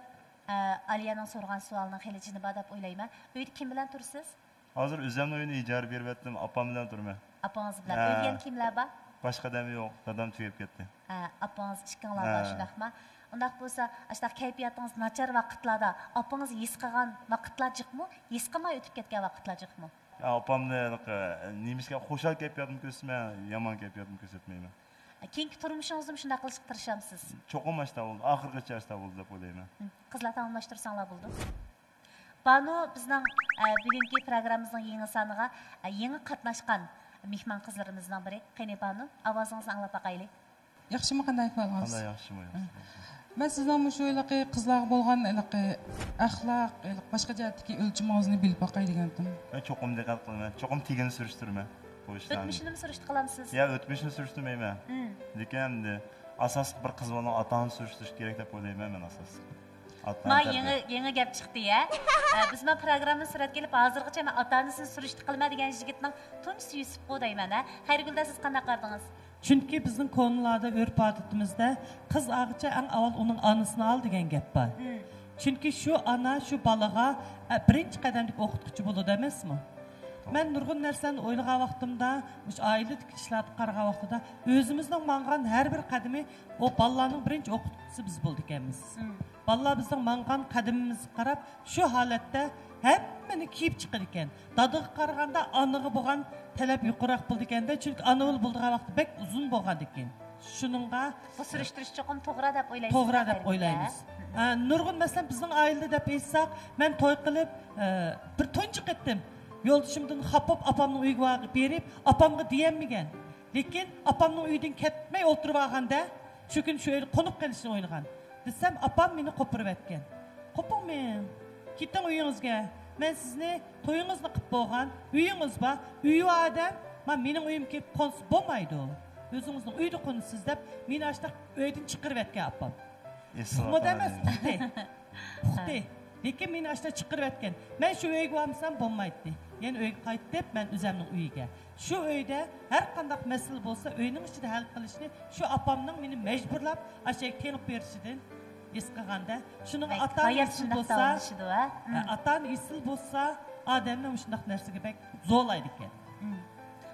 ئە، ئالىيەنىڭ سورىغان سوئالىنىڭ خېلى جېنى بار دەپ ئويلايمەن. ئۆيدە كىم بىلەن تۇرىسىز؟ ھازىر ئۆزۈمنىڭ ئۆيىنى ئىجارە بېرىۋەتتىم، ئاپام بىلەن تۇرىمەن. ئاپىڭىز بىلەن. ھە. ئۆيدە يەنە كىملەر بار؟ باشقا ئادەم يوق، دادام تۈگەپ كەتتى. ھە، ئاپىڭىز ئىككىڭلار بار، ھە. شۇنداقما؟ ئۇنداق بولسا، ئاشۇنداق كەيپىياتىڭىز ناچار ۋاقىتلاردا ئاپىڭىز ھېس قىلغان ۋاقىتلار جىقمۇ؟ ھېس قىلماي ئۆتۈپ كەتكەن ۋاقىتلار جىقمۇ؟ يا، ئاپامنى ھېلىقى نېمىشقا خۇشال كەيپىياتىمنى كۆرسىتىمەن، يامان كەيپىياتىمنى كۆرسەتمەيمەن. كېيىنكى تۇرمۇشىڭىزدىمۇ شۇنداق قىلىشقا تىرىشامسىز؟ چوقۇم ئاشۇنداق بولىدۇ، ئاخىرغىچە ئاشۇنداق بولىدۇ دەپ ئويلايمەن. ھم، قىزلار تاماملاشتۇرساڭلار بولىدۇ. بانۇ بىزنىڭ، ئە، بۈگۈنكى پروگراممىمىزنىڭ يېڭى سانىغا، ئە، يېڭى قاتناشقان مېھمان قىزلىرىمىزنىڭ بىرى. قېنى بانۇ، ئاۋازىڭىزنى ئاڭلاپ باقايلى. ياخشىمۇ، قانداق ئەھۋالىڭىز؟ قانداق، ياخشىمۇ، ياخشى. مەن سىزنىڭ مۇشۇ ھېلىقى قىزلارغا بولغان ھېلىقى ئەخلاق، ھېلىقى باشقا جەھەتتىكى ئۆلچىمىڭىزنى بىلىپ باقاي دېگەنتىم. مەن چوقۇم دىققەت قىلىمەن، چوقۇم تېگىنى سۈرۈشتۈرىمەن بۇ ئىشلارنى. ئۆتمۈشىنىمۇ سۈرۈشتە قىلامسىز؟ يا، ئۆتمۈشىنى سۈرۈشتۈرمەيمەن. مم. لېكىن ئەمدى ئاساسلىق بىر قىز بالىنىڭ ئاتا ئانىسى سۈرۈشتۈرۈش كېرەك دەپ ئويلايمەن مەن ئاساسلىق. ئاتا ئانا ما تەربىيە. يېڭى، يېڭى گەپ چىقتى، يە. ئە، بىز مەن پروگراممىنى سۈرەتكە ئېلىپ، ھازىرغىچە مەن ئاتا ئانىسىنى سۈرۈشتە قىلىمەن دېگەن يىگىتنىڭ تۇنجىسى يۈسۈپقۇ دەيمەن، ھە. خەيرىگۈلدە، سىز قانداق قارىدىڭىز؟ چۈنكى بىزنىڭ كونىلاردا، ئۆرپ-ئادىتىمىزدە قىز ئالغۇچە ئەڭ ئاۋۋال ئۇنىڭ ئانىسىنى ئال دېگەن گەپ بار. مم. چۈنكى شۇ ئانا، شۇ بالىغا، ئە، بىرىنچى قەدەمدىكى ئوقۇتقۇچى بولىدۇ ئەمەسمۇ؟ مەن نۇرغۇن نەرسىلەرنى ئويلىغان ۋاقتىمدا، مۇشۇ ئائىلىدىكى ئىشلارغا قارىغان ۋاقتىدا، ئۆزىمىزنىڭ ماڭغان ھەر بىر قەدىمى ئۇ بالىلارنىڭ بىرىنچى ئوقۇتقۇچىسى بىز بولىدىكەنمىز. مم. بالىلار بىزنىڭ ماڭغان قەدىمىمىزگە قاراپ، شۇ ھالەتتە ھەممىنى كىيىپ چىقىدىكەن. دادىغا قارىغاندا ئانىغا بولغان تەلەپ يۇقىرىراق بولىدىكەندە، چۈنكى ئانا ئۇل بولىدىغان ۋاقتى بەك ئۇزۇن بولغاندىكىن. شۇنىڭغا بۇ سۈرۈشتۈرۈش چوقۇم توغرا دەپ ئويلايسىز؟ توغرا دەپ ئويلايمىز. ھە، نۇرغۇن، مەسىلەن، بىزنىڭ ئائىلىدە دەپ ئېيتساق، مەن توي قىلىپ، ئە، بىر تۇنجى قېتىم يولدىشىمدىن خاپا بولۇپ ئاپامنىڭ ئۆيىگە بار-، بېرىپ، ئاپامغا دېيەلمىگەن. لېكىن ئاپامنىڭ ئۆيىدىن كەتمەي ئولتۇرۇۋالغاندا، شۇ كۈنى شۇ ئۆيدە قونۇپ قېلىشنى ئويلىغان. دېسەم، ئاپام مېنى قوپۇرۇۋەتكەن. قوپۇڭ مېڭىڭ. كېتىڭ ئۆيىڭىزگە. مەن سىزنى تويىڭىزنى قىلىپ بولغان، ئۆيىڭىز بار، ئۆيى بار ئادەم، ما مېنىڭ ئۆيۈمگە كېلىپ قونسا بولمايدۇ. ئۆزىڭىزنىڭ ئۆيدە قونىسىز دەپ، مېنى ئاشتاق ئۆيدىن چىقىرىۋەتكەن ئاپام. ئۇقمىدى ئەمەس، ئۇقتى. ئۇقتى. لېكىن مېنى ئاشتاق چىقىرىۋەتكەن. مەن شۇ ئۆيگە بارمىسام بولمايتتى. يەنە ئۆيگە قايتىپ، مەن ئۆزەمنىڭ ئۆيىگە. شۇ ئۆيدە ھەر قانداق مەسىلە بولسا، ئۆينىڭ ئىچىدە ھەل قىلىشنى شۇ ئاپامنىڭ مېنى مەجبۇرلاپ ئاشۇ يەرگە تېڭىپ بېرىشىدىن ھېس قىلغاندا، شۇنىڭغا ئاتا ئانا ئېسىل بولسا، ھە، ئاتا ئانا ئېسىل بولسا، ئادەمنى مۇشۇنداق نەرسىگە بەك زورلايدىكەن.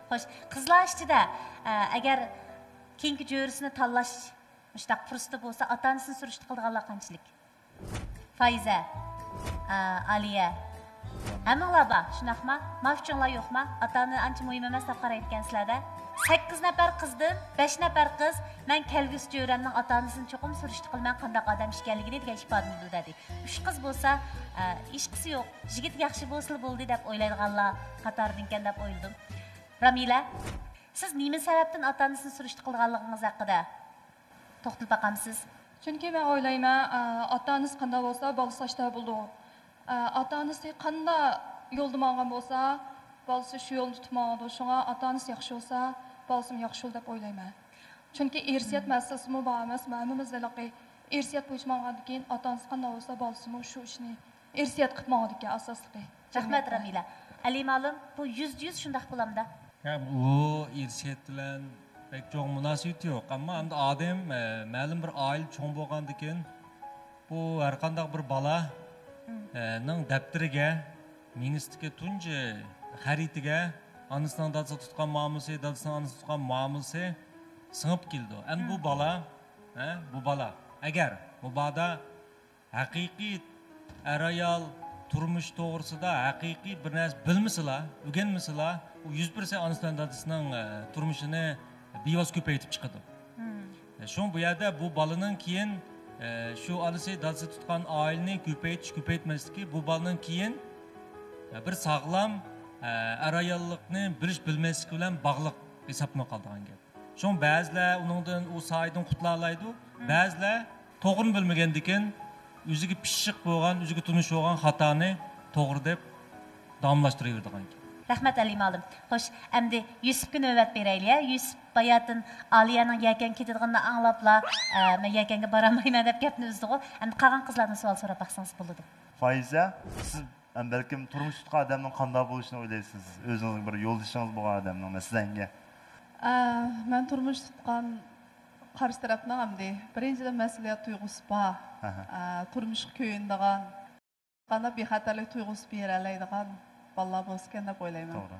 خوش، قىزلار ئىچىدە، ئە، ئەگەر كېيىنكى جۆرىسىنى تاللاش مۇشۇنداق پۇرسىتى بولسا، ئاتا ئانىسىنى سۈرۈشتە قىلىدىغانلار قانچىلىك؟ فايزە، ئا، ئالىيە. ھەممىڭلار بار، شۇنداقما؟ ماۋۇ ئۈچۈڭلار يوقما؟ ئاتا ئانا ئانچە مۇھىم ئەمەس دەپ قارايدىكەنسىلەر-دە. سەككىز نەپەر قىزدىن بەش نەپەر قىز، مەن كەلگۈسى جۆرەمنىڭ ئاتا ئانىسىنى چوقۇم سۈرۈشتە قىلىمەن، قانداق ئادەم ئىكەنلىكىنى دېگەن ئىپادىنى بىلدۈردى. ئۈچ قىز بولسا، ئا، ھېچقىسى يوق، يىگىت ياخشى بولسىلا بولدى دەپ ئويلايدىغانلار قاتارىدىنكەن دەپ ئويلىدىم. رامىلە، سىز نېمە سەۋەبتىن ئاتا ئانىسىنى سۈرۈشتە قىلىدىغانلىقىڭىز ھەققىدە توختىلىپ باقامسىز؟ چۈنكى مەن ئويلايمەن، ئا، ئاتا ئانىسى قانداق بولسا، بالىسى ئاشتا بولىدۇ. ئا، ئاتا ئانىسى قانداق يولدا ماڭغان بولسا، بالىسى شۇ يولنى تۇتۇپ ماڭىدۇ. شۇڭا ئاتا ئانىسى ياخشى بولسا، بالىسىمۇ ياخشى بولىدۇ دەپ ئويلايمەن. چۈنكى ئىرسىيەت مەسىلىسىمۇ بار ئەمەسمۇ؟ ھەممىمىز ھېلىقى ئىرسىيەت بويىچە ماڭغاندىن كېيىن، ئاتا ئانىسى قانداق بولسا، بالىسىمۇ شۇ ئىشنى ئىرسىيەت قىلىپ ماڭىدىكەن ئاساسلىقى. رەھمەت، رامىلە. ئەلى مالىم، بۇ يۈزدە يۈز شۇنداق بولامدا؟ ھە، ئۇ ئىرسىيەت بىلەن بەك چوڭ مۇناسىۋىتى يوق. ئەمما ئەمدى ئادەم، ئە، مەلۇم بىر ئائىلە چوڭ بولغاندىكىن، بۇ ھەرقانداق بىر بالا، ئە، نىڭ دەپتىرىگە، مېڭىسىدىكى تۇنجى خەرىتىگە ئانىسىنىڭ دادىسىغا تۇتقان مۇئامىلىسى، دادىسىنىڭ ئانىسىغا تۇتقان مۇئامىلىسى سىڭىپ كېلىدۇ. ئەمدى بۇ بالا، ھە، بۇ بالا ئەگەر مۇبادا ھەقىقىي ئەر-ئايال تۇرمۇش توغرىسىدا ھەقىقىي بىر نەرسە بىلمىسىلا، ئۆگەنمىسىلا، ئۇ يۈز پىرسەنت ئانىسى بىلەن دادىسىنىڭ، ئە، تۇرمۇشىنى بىۋاسىتە كۆپەيتىپ چىقىدۇ. شۇڭا بۇ يەردە بۇ بالىنىڭ كېيىن، ئە، شۇ ئانىسى، دادىسى تۇتقان ئائىلىنى كۆپەيتىش، كۆپەيتمەسلىكى بۇ بالىنىڭ كېيىن، ئە، بىر ساغلام، ئە، ئەر-ئاياللىقنى بىلىش، بىلمەسلىكى بىلەن باغلىق ھېسابلىنىپ قالىدىغان گەپ. شۇڭا بەزىلەر ئۇنىڭدىن، ئۇ ساھەدىن قۇتۇلالايدۇ، بەزىلەر توغرىنى بىلمىگەندىكىن، ئۆزىگە پىششىق بولغان، ئۆزىگە تونۇش بولغان خاتانى توغرا دەپ داۋاملاشتۇرۇۋېرىدىغان گەپ. رەھمەت، ئەلى مالىم. خوش، ئەمدى يۈسۈپكە نۆۋەت بېرەيلى، يە. يۈسۈپ باياتىن ئالىيەنىڭ يەكەنگە كېتىدىغىنىنى ئاڭلاپلا، ئە، مەن يەكەنگە بارالمايمەن دەپ گەپنى ئۈزدىغۇ. ئەمدى قالغان قىزلاردىن سوئال سوراپ باقسىڭىز بولىدۇ. فايزە، سىز ھەم بەلكىم تۇرمۇش تۇتقان ئادەمنىڭ قانداق بولۇشىنى ئويلايسىز؟ ئۆزىڭىزنىڭ بىر يولدىشىڭىز بولغان ئادەمنىڭ، مەسىلەن، ئە، مەن تۇرمۇش تۇتقان قارشى تەرەپنىڭ ئەمدى بىرىنچىدىن مەسئۇلىيەت تۇيغۇسى بار. ئە، تۇرمۇشقا كۆيۈنىدىغان، قانداق بىخەتەرلىك تۇيغۇسى بېرەلەيدىغان بالىلار بولسىكەن دەپ ئويلايمەن. توغرا.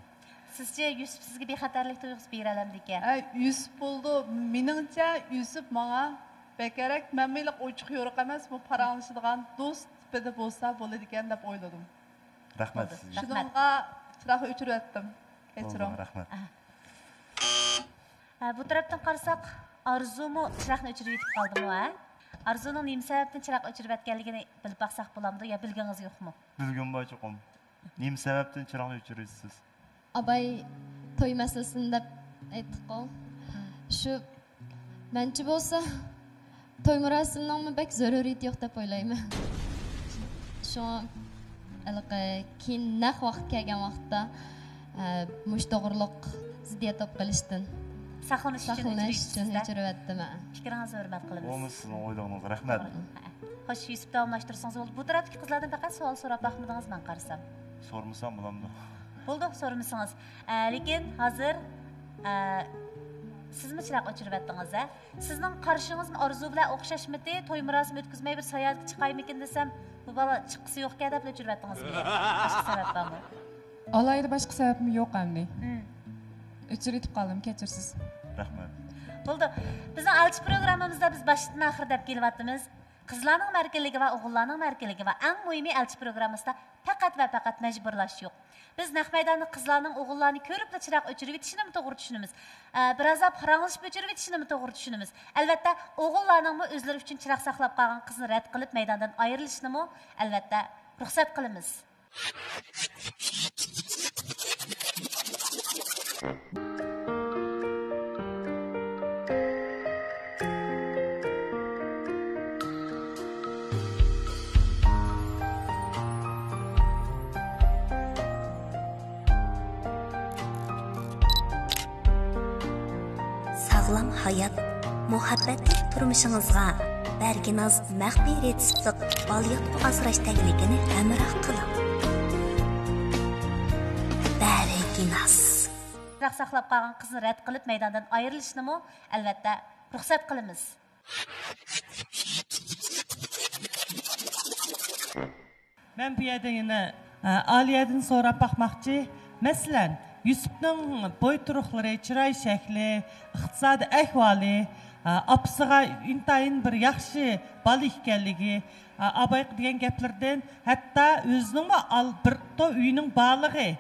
سىزچە يۈسۈپ سىزگە بىخەتەرلىك تۇيغۇسى بېرەلەمدىكەن؟ ئە، يۈسۈپ بولىدۇ. مېنىڭچە يۈسۈپ ماڭا بەكرەك، مەنمۇ ھېلىقى ئوچۇق يورۇق ئەمەس، بۇ پاراڭلىشىدىغان دوست تىپىدا بولسا بولىدىكەن دەپ ئويلىدىم. رەھمەت سىزگە. شۇنىڭغا چىراغ ئۆچۈرۈۋەتتىم. كەچۈرۈڭ. رەھمەت. ھە، بۇ تەرەپتىن قارىساق، ئارزۇمۇ چىراغنى ئۆچۈرۈۋېتىپ قالدىمۇ، ھە؟ ئارزۇنىڭ نېمە سەۋەبتىن چىراغ ئۆچۈرۈۋەتكەنلىكىنى بىلىپ باقساق بولامدۇ يا بىلگىنىڭىز يوقمۇ؟ بىلگۈم بار چوقۇم. نېمە سەۋەبتىن چىراغنى ئۆچۈرىسىز؟ ئاباي توي مەسىلىسىنى دەپ ئېيتتۇققۇ. شۇ، مەنچە بولسا، توي مۇراسىمنىڭمۇ بەك زۆرۈرىيىتى يوق دەپ ئويلايمەن. شۇڭا ھېلىقى كېيىن نەق ۋاقىت كەلگەن ۋاقىتتا، ئە، مۇشۇ توغرۇلۇق زىددىيەت بولۇپ قېلىشتىن ساقلىنىش ئۈچۈن ساقلىنىش ئۈچۈن ئۆچۈرۈۋەتتىم، ھە. پىكرىڭىزنى ھۆرمەت قىلىمىز. بولمىسا سىزنىڭ ئويلىغىنىڭىز. رەھمەت. خوش، يۈسۈپ داۋاملاشتۇرسىڭىز بولدى. بۇ تەرەپتىكى قىزلاردىن پەقەت سوئال سوراپ باقمىدىڭىز، مەن قارىسام. سورىمىسام بولامدۇ؟ بولدى، سورىمىسىڭىز. ئە، لېكىن ھازىر، ئە، سىزمۇ چىراغ ئۆچۈرۈۋەتتىڭىز، ھە؟ سىزنىڭ قارىشىڭىزمۇ ئارزۇ بىلەن ئوخشاشمىتى؟ توي مۇراسىمى ئۆتكۈزمەي بىر ساياھەتكە چىقايمىكىن دېسەم، بۇ بالا چىققۇسى يوقكەن دەپلا ئۆچۈرۈۋەتتىڭىزمۇ؟ باشقا سەۋەب بارمۇ؟ ئالاھىدە باشقا سەۋەبمۇ يوق ئەمدى. ئۆچۈرۈۋېتىپ قالدىم، كەچۈرسىز. رەھمەت. بولدى. بىزنىڭ ئەلچى پروگراممىمىزدا بىز باشتىن ئاخىر دەپ كېلىۋاتىمىز. قىزلارنىڭ مەركىلىكى ۋە ئوغۇللارنىڭ مەركىلىكى ۋە ئەڭ مۇھىمى ئەلچى پروگراممىسىدا پەقەت ۋە پەقەت مەجبۇرلاش يوق. بىز نەق مەيداندا قىزلارنىڭ ئوغۇللارنى كۆرۈپلا چىراغ ئۆچۈرۈۋېتىشىنىمۇ توغرا چۈشىنىمىز. ئە، بىر ئازاب پاراڭلىشىپ ئۆچۈرۈۋېتىشىنىمۇ توغرا چۈشىنىمىز. ئەلۋەتتە، ئوغۇللارنىڭمۇ ئۆزلىرى ئۈچۈن چىراغ ساقلاپ قالغان قىزنى رەت قىلىپ مەيداندىن ئايرىلىشىنىمۇ، ئەلۋەتتە، رۇخسەت قىلىمىز. ساغلام ھايات، مۇھەببەتلىك تۇرمۇشىڭىزغا بەرگىناز مەخپىي رېتسېپلىق بالىياتقۇ ئاسراش تەگلىكىنى ھەمراھ قىلىڭ. بەرگىناز. بىراق ساقلاپ قالغان قىزنى رەت قىلىپ مەيداندىن ئايرىلىشنىمۇ، ئەلۋەتتە، رۇخسەت قىلىمىز. مەن بۇ يەردە يەنە، ئە، ئالىيەدىن سوراپ باقماقچى. مەسىلەن، يۈسۈپنىڭ بوي تۇرۇقلىرى، چىراي شەكلى، ئىقتىسادىي ئەھۋالى، ئە، ئاپىسىغا ئىنتايىن بىر ياخشى بالا ئىكەنلىكى، ئە، ئابايقى دېگەن گەپلىرىدىن، ھەتتا ئۆزىنىڭمۇ ئال-، بىر تو ئۆينىڭ بارلىقى،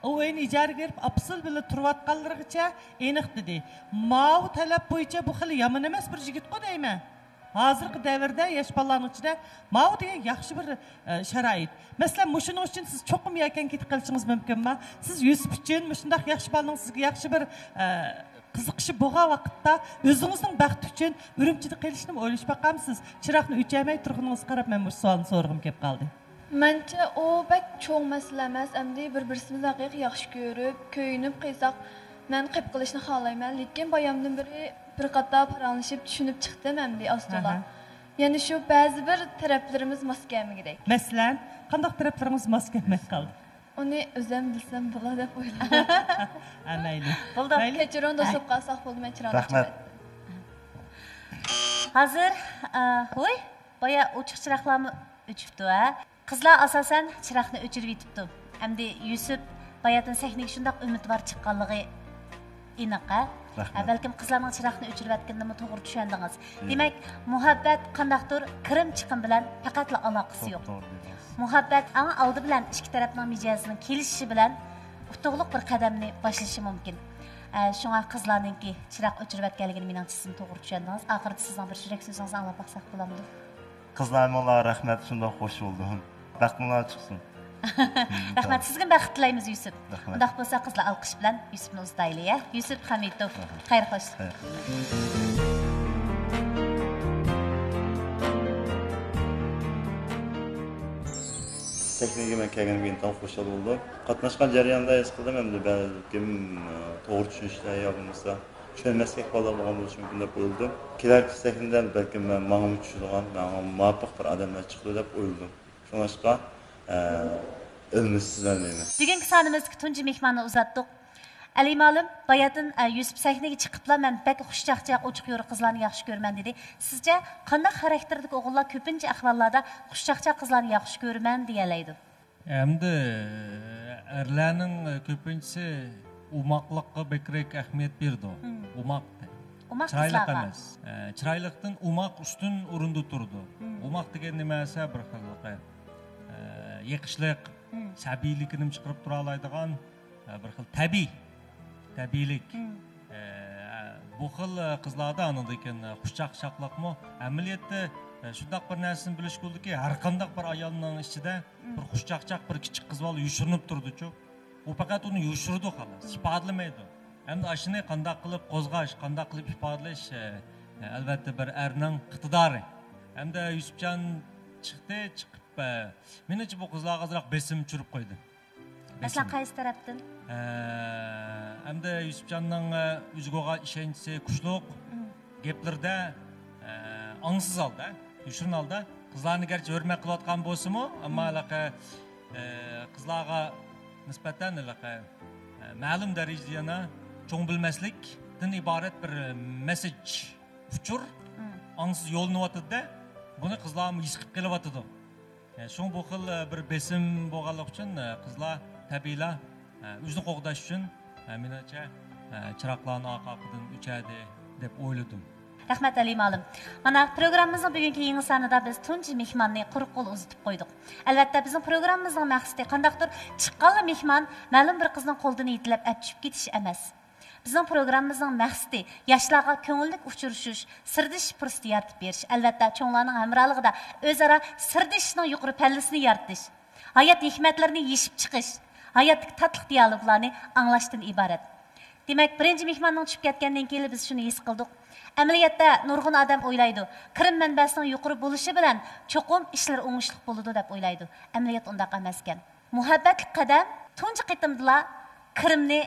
ئۇ ئۆينى ئىجارىگە بېرىپ، ئاپىسى بىلەن تۇرۇۋاتقانلىرىغىچە ئېنىق دېدى. ماۋۇ تەلەپ بويىچە بۇ خېلى يامان ئەمەس بىر يىگىتقۇ دەيمەن. ھازىرقى دەۋردە ياش بالىلارنىڭ ئىچىدە ماۋۇ دېگەن ياخشى بىر، ئە، شارائىت. مەسىلەن، مۇشۇنىڭ ئۈچۈن سىز چوقۇم يەكەن كېتىپ قېلىشىڭىز مۇمكىنما؟ سىز يۈسۈپ ئۈچۈن مۇشۇنداق ياخشى بالىنىڭ سىزگە ياخشى بىر، ئە، قىزىقىشى بولغان ۋاقىتتا ئۆزىڭىزنىڭ بەختى ئۈچۈن ئۈرۈمچىدە قېلىشنىمۇ ئويلىشىپ باقامسىز؟ چىراغنى ئۆچۈرمەي تۇرغىنىڭىزغا قاراپ مەن مۇشۇ سوئالنى سورىغۇم كېلىپ قالدى. مەنچە ئۇ بەك چوڭ مەسىلە ئەمەس، ئەمدى بىر-بىرسىمىزنى ھەقىقىي ياخشى كۆرۈپ، كۆيۈنۈپ قىلساق، مەن قېپقېلىشنى خالايمەن، لېكىن بايامدىن بېرى بىر قاتار پاراڭلىشىپ، چۈشىنىپ چىقتىم ئەمدى ئاستىلا. ئاھا. يەنە شۇ بەزى بىر تەرەپلىرىمىز ماس كەلمىگۈدەك. مەسىلەن، قانداق تەرەپلىرىڭىز ماس كەلمەي قالدى؟ ئۇنى ئۆزۈم بىلسەم بولا دەپ ئويلايمەن. ھە، مەيلى. بولدى. مەيلى. كەچۈرۈڭ، دوستلۇق قالساق بولدى، مەن چىراغنى رەھمەت. ئۆچۈرۈۋەتتىم. ھازىر، ئە، ھوي، بايا ئوچۇق چىراغلارمۇ ئۆچۈپتۇ، ھە؟ قىزلار ئاساسەن چىراغنى ئۆچۈرۈۋېتىپتۇ. ئەمدى يۈسۈپ باياتىن سەھنىگە شۇنداق ئۈمىدۋار چىققانلىقى ئېنىق، ھە؟ رەھمەت. ھە، بەلكىم قىزلارنىڭ چىراغنى ئۆچۈرۈۋەتكىنىنىمۇ توغرا چۈشەندىڭىز. مم. دېمەك، مۇھەببەت قانداقتۇر كىرىم چىقىم بىلەن پەقەتلا ئالاقىسى يوق. توغرا، توغرا دېدىڭىز. مۇھەببەت ئەڭ ئالدى بىلەن ئىككى تەرەپنىڭ مىجەزىنىڭ كېلىشىشى بىلەن ئۇتۇقلۇق بىر قەدەمنى باشلىشى مۇمكىن. ئە، شۇڭا قىزلارنىڭكى چىراغ ئۆچۈرۈۋەتكەنلىكىنى مېنىڭچە سىزمۇ توغرا چۈشەندىڭىز. ئاخىرىدا سىزنىڭ بىر يۈرەك سۆزىڭىزنى ئاڭلاپ باقساق بولامدۇ؟ قىزلار ھەممىڭلارغا رەھمەت، شۇنداق خوش بولدۇم. بەختىڭلار چىقسۇن. رەھمەت، سىزگىمۇ بەخت تىلەيمىز، يۈسۈپ. رەھمەت. ئۇنداق بولسا، قىزلار ئالقىش بىلەن يۈسۈپنى ئۇزىتايلى، يە؟ يۈسۈپ خەمىتوف. رەھمەت. خەير خوش. خەير. سەھنىگە مەن كەلگىنىمگە ئىنتايىن خۇشال بولدۇم. قاتناشقان جەرياندا ھېس قىلدىم، ئەمدى بەلكىم، ئە، توغرا چۈشىنىشلەر يا بولمىسا چۈشەنمەسلىك پەيدا بولغان بولۇشى مۇمكىن دەپ ئويلىدىم. كېلەركى سەھنىدە بەلكىم ماڭىمۇ چۈشىدىغان، ماڭا مۇۋاپىق بىر ئادەملەر چىقىدۇ دەپ ئويلىدىم. شۇڭلاشقا، ئە، ئىلمىي سىزلەرنى دەيمەن. بۈگۈنكى سانىمىزدىكى تۇنجى مېھماننى ئۇزاتتۇق. ئەلى مالىم، باياتىن، ئە، يۈسۈپ سەھنىگە چىقىپلا، مەن بەك خۇشچاقچاق، ئوچۇق يورۇق قىزلارنى ياخشى كۆرىمەن دېدى. سىزچە، قانداق خاراكتېردىكى ئوغۇللار كۆپىنچە ئەھۋاللاردا خۇشچاقچاق قىزلارنى ياخشى كۆرىمەن دېيەلەيدۇ؟ ئەمدى ئەرلەرنىڭ كۆپىنچىسى ئوماقلىققا بەكرەك ئەھمىيەت بېرىدۇ. مم. ئوماق. ئوماق چىرايلىق قىزلارغا. ئەمەس. ئە، چىرايلىقتىن ئوماق ئۈستۈن ئورۇندا تۇرىدۇ. مم. ئوماق دېگەن نېمە دېسە، بىر خىل، ئە، يېقىشلىق، مم. سەبىيلىكىنى چىقىرىپ تۇرالايدىغان، ئە، بىر خىل تەبىئىي، تەبىئىيلىك. مم. ئە، بۇ خىل، ئە، قىزلاردا ئاندىن كېيىن، ئە، خۇشچاقچاقلىقمۇ ئەمەلىيەتتە، ئە، شۇنداق بىر نەرسىنى بىلىشكە بولىدۇكى، ھەر قانداق بىر ئايالنىڭ ئىچىدە مم. بىر خۇشچاقچاق بىر كىچىك قىز بالا يوشۇرۇنۇپ تۇرىدۇچۇ. ئۇ پەقەت ئۇنى يوشۇرىدۇ، خالاس، مم. ئىپادىلىمەيدۇ. ئەمدى ئاشۇنى قانداق قىلىپ قوزغاش، قانداق قىلىپ ئىپادىلەش، ئە، ئە، ئەلۋەتتە بىر ئەرنىڭ ئىقتىدارى. ئەمدى يۈسۈپجان چىقتى، چىقىپ، ئە، مېنىڭچە بۇ قىزلارغا ئازراق بېسىم چۈشۈرۈپ قويدى. مەسىلەن، بېسىم. قايسى تەرەپتىن؟ ئە، ئەمدى يۈسۈپجاننىڭ، ئە، ئۆزىگە بولغان ئىشەنچىسى كۈچلۈك. مم. گەپلىرىدە، ئە، ئاڭسىز ھالدا، يوشۇرۇن ھالدا قىزلارنى گەرچە ھۆرمەت قىلىۋاتقان بولسىمۇ، ئەمما مم. ھېلىقى، ئە، قىزلارغا نىسبەتەن ھېلىقى، ئە، مەلۇم دەرىجىدە يەنە چوڭ بىلمەسلىكتىن ئىبارەت بىر مەسسېج، ئۇچۇر مم. ئاڭسىز يوللىنىۋاتىدۇ-دە، بۇنى قىزلارمۇ ھېس قىلىپ قېلىۋاتىدۇ. ئە، شۇڭا بۇ خىل، ئە، بىر بېسىم بولغانلىقى ئۈچۈن، ئە، قىزلار تەبىئىيلا، ئە، ئۆزىنى قوغداش ئۈچۈن، ئە، مېنىڭچە، ئە، چىراغلارنى ئارقا-ئارقىدىن ئۆچەردى دەپ ئويلىدىم. رەھمەت، ئەلى مالىم. مانا، پروگراممىمىزنىڭ بۈگۈنكى يېڭى سانىدا بىز تۇنجى مېھماننى قۇرۇق قول ئۇزىتىپ قويدۇق. ئەلۋەتتە، بىزنىڭ پروگراممىمىزنىڭ مەقسىتى قانداقتۇر چىققانلا مېھمان مەلۇم بىر قىزنىڭ قولىدىن يېتىلەپ ئەپ چۈشۈپ كېتىش ئەمەس. بىزنىڭ پروگراممىمىزنىڭ مەقسىتى ياشلارغا كۆڭۈللۈك ئۇچرىشىش، سىردىشىش پۇرسىتى يارىتىپ بېرىش، ئەلۋەتتە، چوڭلارنىڭ ھەمراھلىقىدا ئۆزئارا سىردىشىشنىڭ يۇقىرى پەللىسىنى يارىتىش، ھايات ھېكمەتلىرىنى يېشىپ چىقىش، ھاياتتىكى تاتلىق دىيالوگلارنى ئاڭلاشتىن ئىبارەت. دېمەك، بىرىنچى مېھماننىڭ چۈشۈپ كەتكەندىن كېيىن بىز شۇنى ھېس قىلدۇق. ئەمەلىيەتتە، نۇرغۇن ئادەم ئويلايدۇ، كىرىم مەنبەسىنىڭ يۇقىرى بولۇشى بىلەن چوقۇم ئىشلىرى ئوڭۇشلۇق بولىدۇ دەپ ئويلايدۇ. ئەمەلىيەت ئۇنداق ئەمەسكەن. مۇھەببەتلىك قەدەم تۇنجى قېتىمدىلا كىرىمنى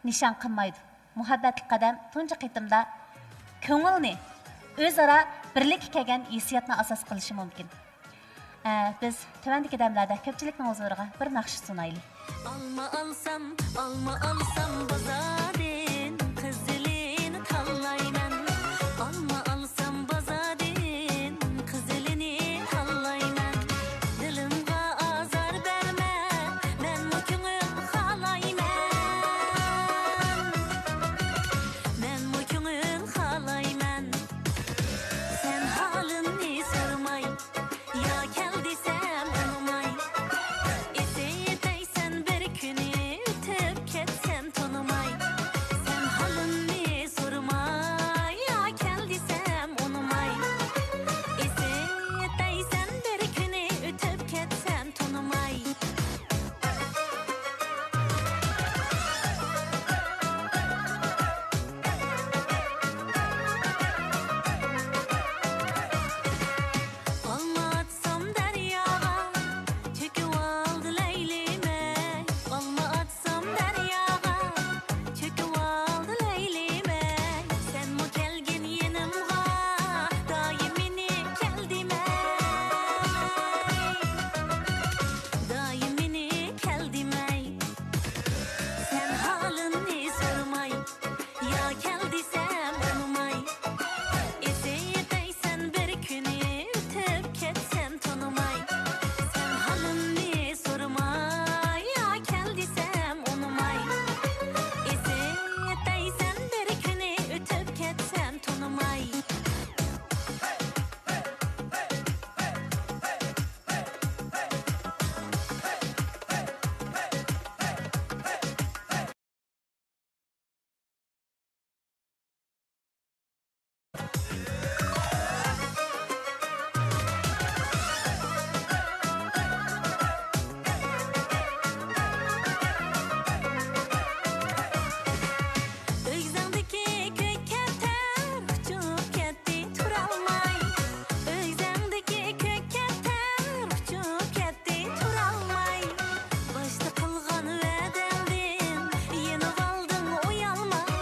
نىشان قىلمايدۇ. مۇھەببەتلىك قەدەم تۇنجى قېتىمدا كۆڭۈلنى، ئۆزئارا بىرلىككە كەلگەن ھېسسىياتنى ئاساس قىلىشى مۇمكىن. ئە، بىز تۆۋەندىكى دەملەردە كۆپچىلىكنىڭ ھۇزۇرىغا بىر ناخشا سۇنايلى. ئالما ئالسام، ئالما ئالسام بازاردىن، قىزىلىنى تاللايمەن. ئالما ئالسام بازاردىن، قىزىلىنى تاللايمەن. دىلىمغا ئازار بەرمە، مەنمۇ كۆڭۈل خالايمەن. مەنمۇ كۆڭۈل خالايمەن. سەن ھالىمنى سورىماي، يا كەل دېسەم ئۇنىماي. ئېسىتەيسەن بىر كۈنى ئۆتۈپ كەتسەم تونۇماي. سەن ھالىمنى سورىماي، يا كەل دېسەم ئۇنىماي. ئېسىتەيسەن بىر كۈنى ئۆتۈپ كەتسەم تونۇماي. ئالما ئاتسام دەرياغا، چۆكۈۋالدى لەيلىمەي. ئالما ئاتسام دەرياغا، چۆكۈۋالدى لەيلىمەي. سەنمۇ كەلگىن يېنىمغا، دائىم مېنى كەل دېمەي. دائىم مېنى كەل دېمەي. سەن ھالىمنى سورىماي، يا كەل دېسەم ئۇنىماي. ئېسىتەيسەن بىر كۈنى ئۆتۈپ كەتسەم تونۇماي. سەن ھالىمنى سورىماي، يا كەل دېسەم ئۇنىماي. ئېسىتەيسەن بىر كۈنى ئۆتۈپ كەتسەم تونۇماي. ئۆگزەڭدىكى كۆك كەپتەر ئۇچۇپ كەتتى تۇرالماي. ئۆگزەڭدىكى كۆك كەپتەر ئۇچۇپ كەتتى تۇرالماي. باشتا قىلغان ۋەدەڭدىن يېنىۋالدىڭ ئۇيالماي.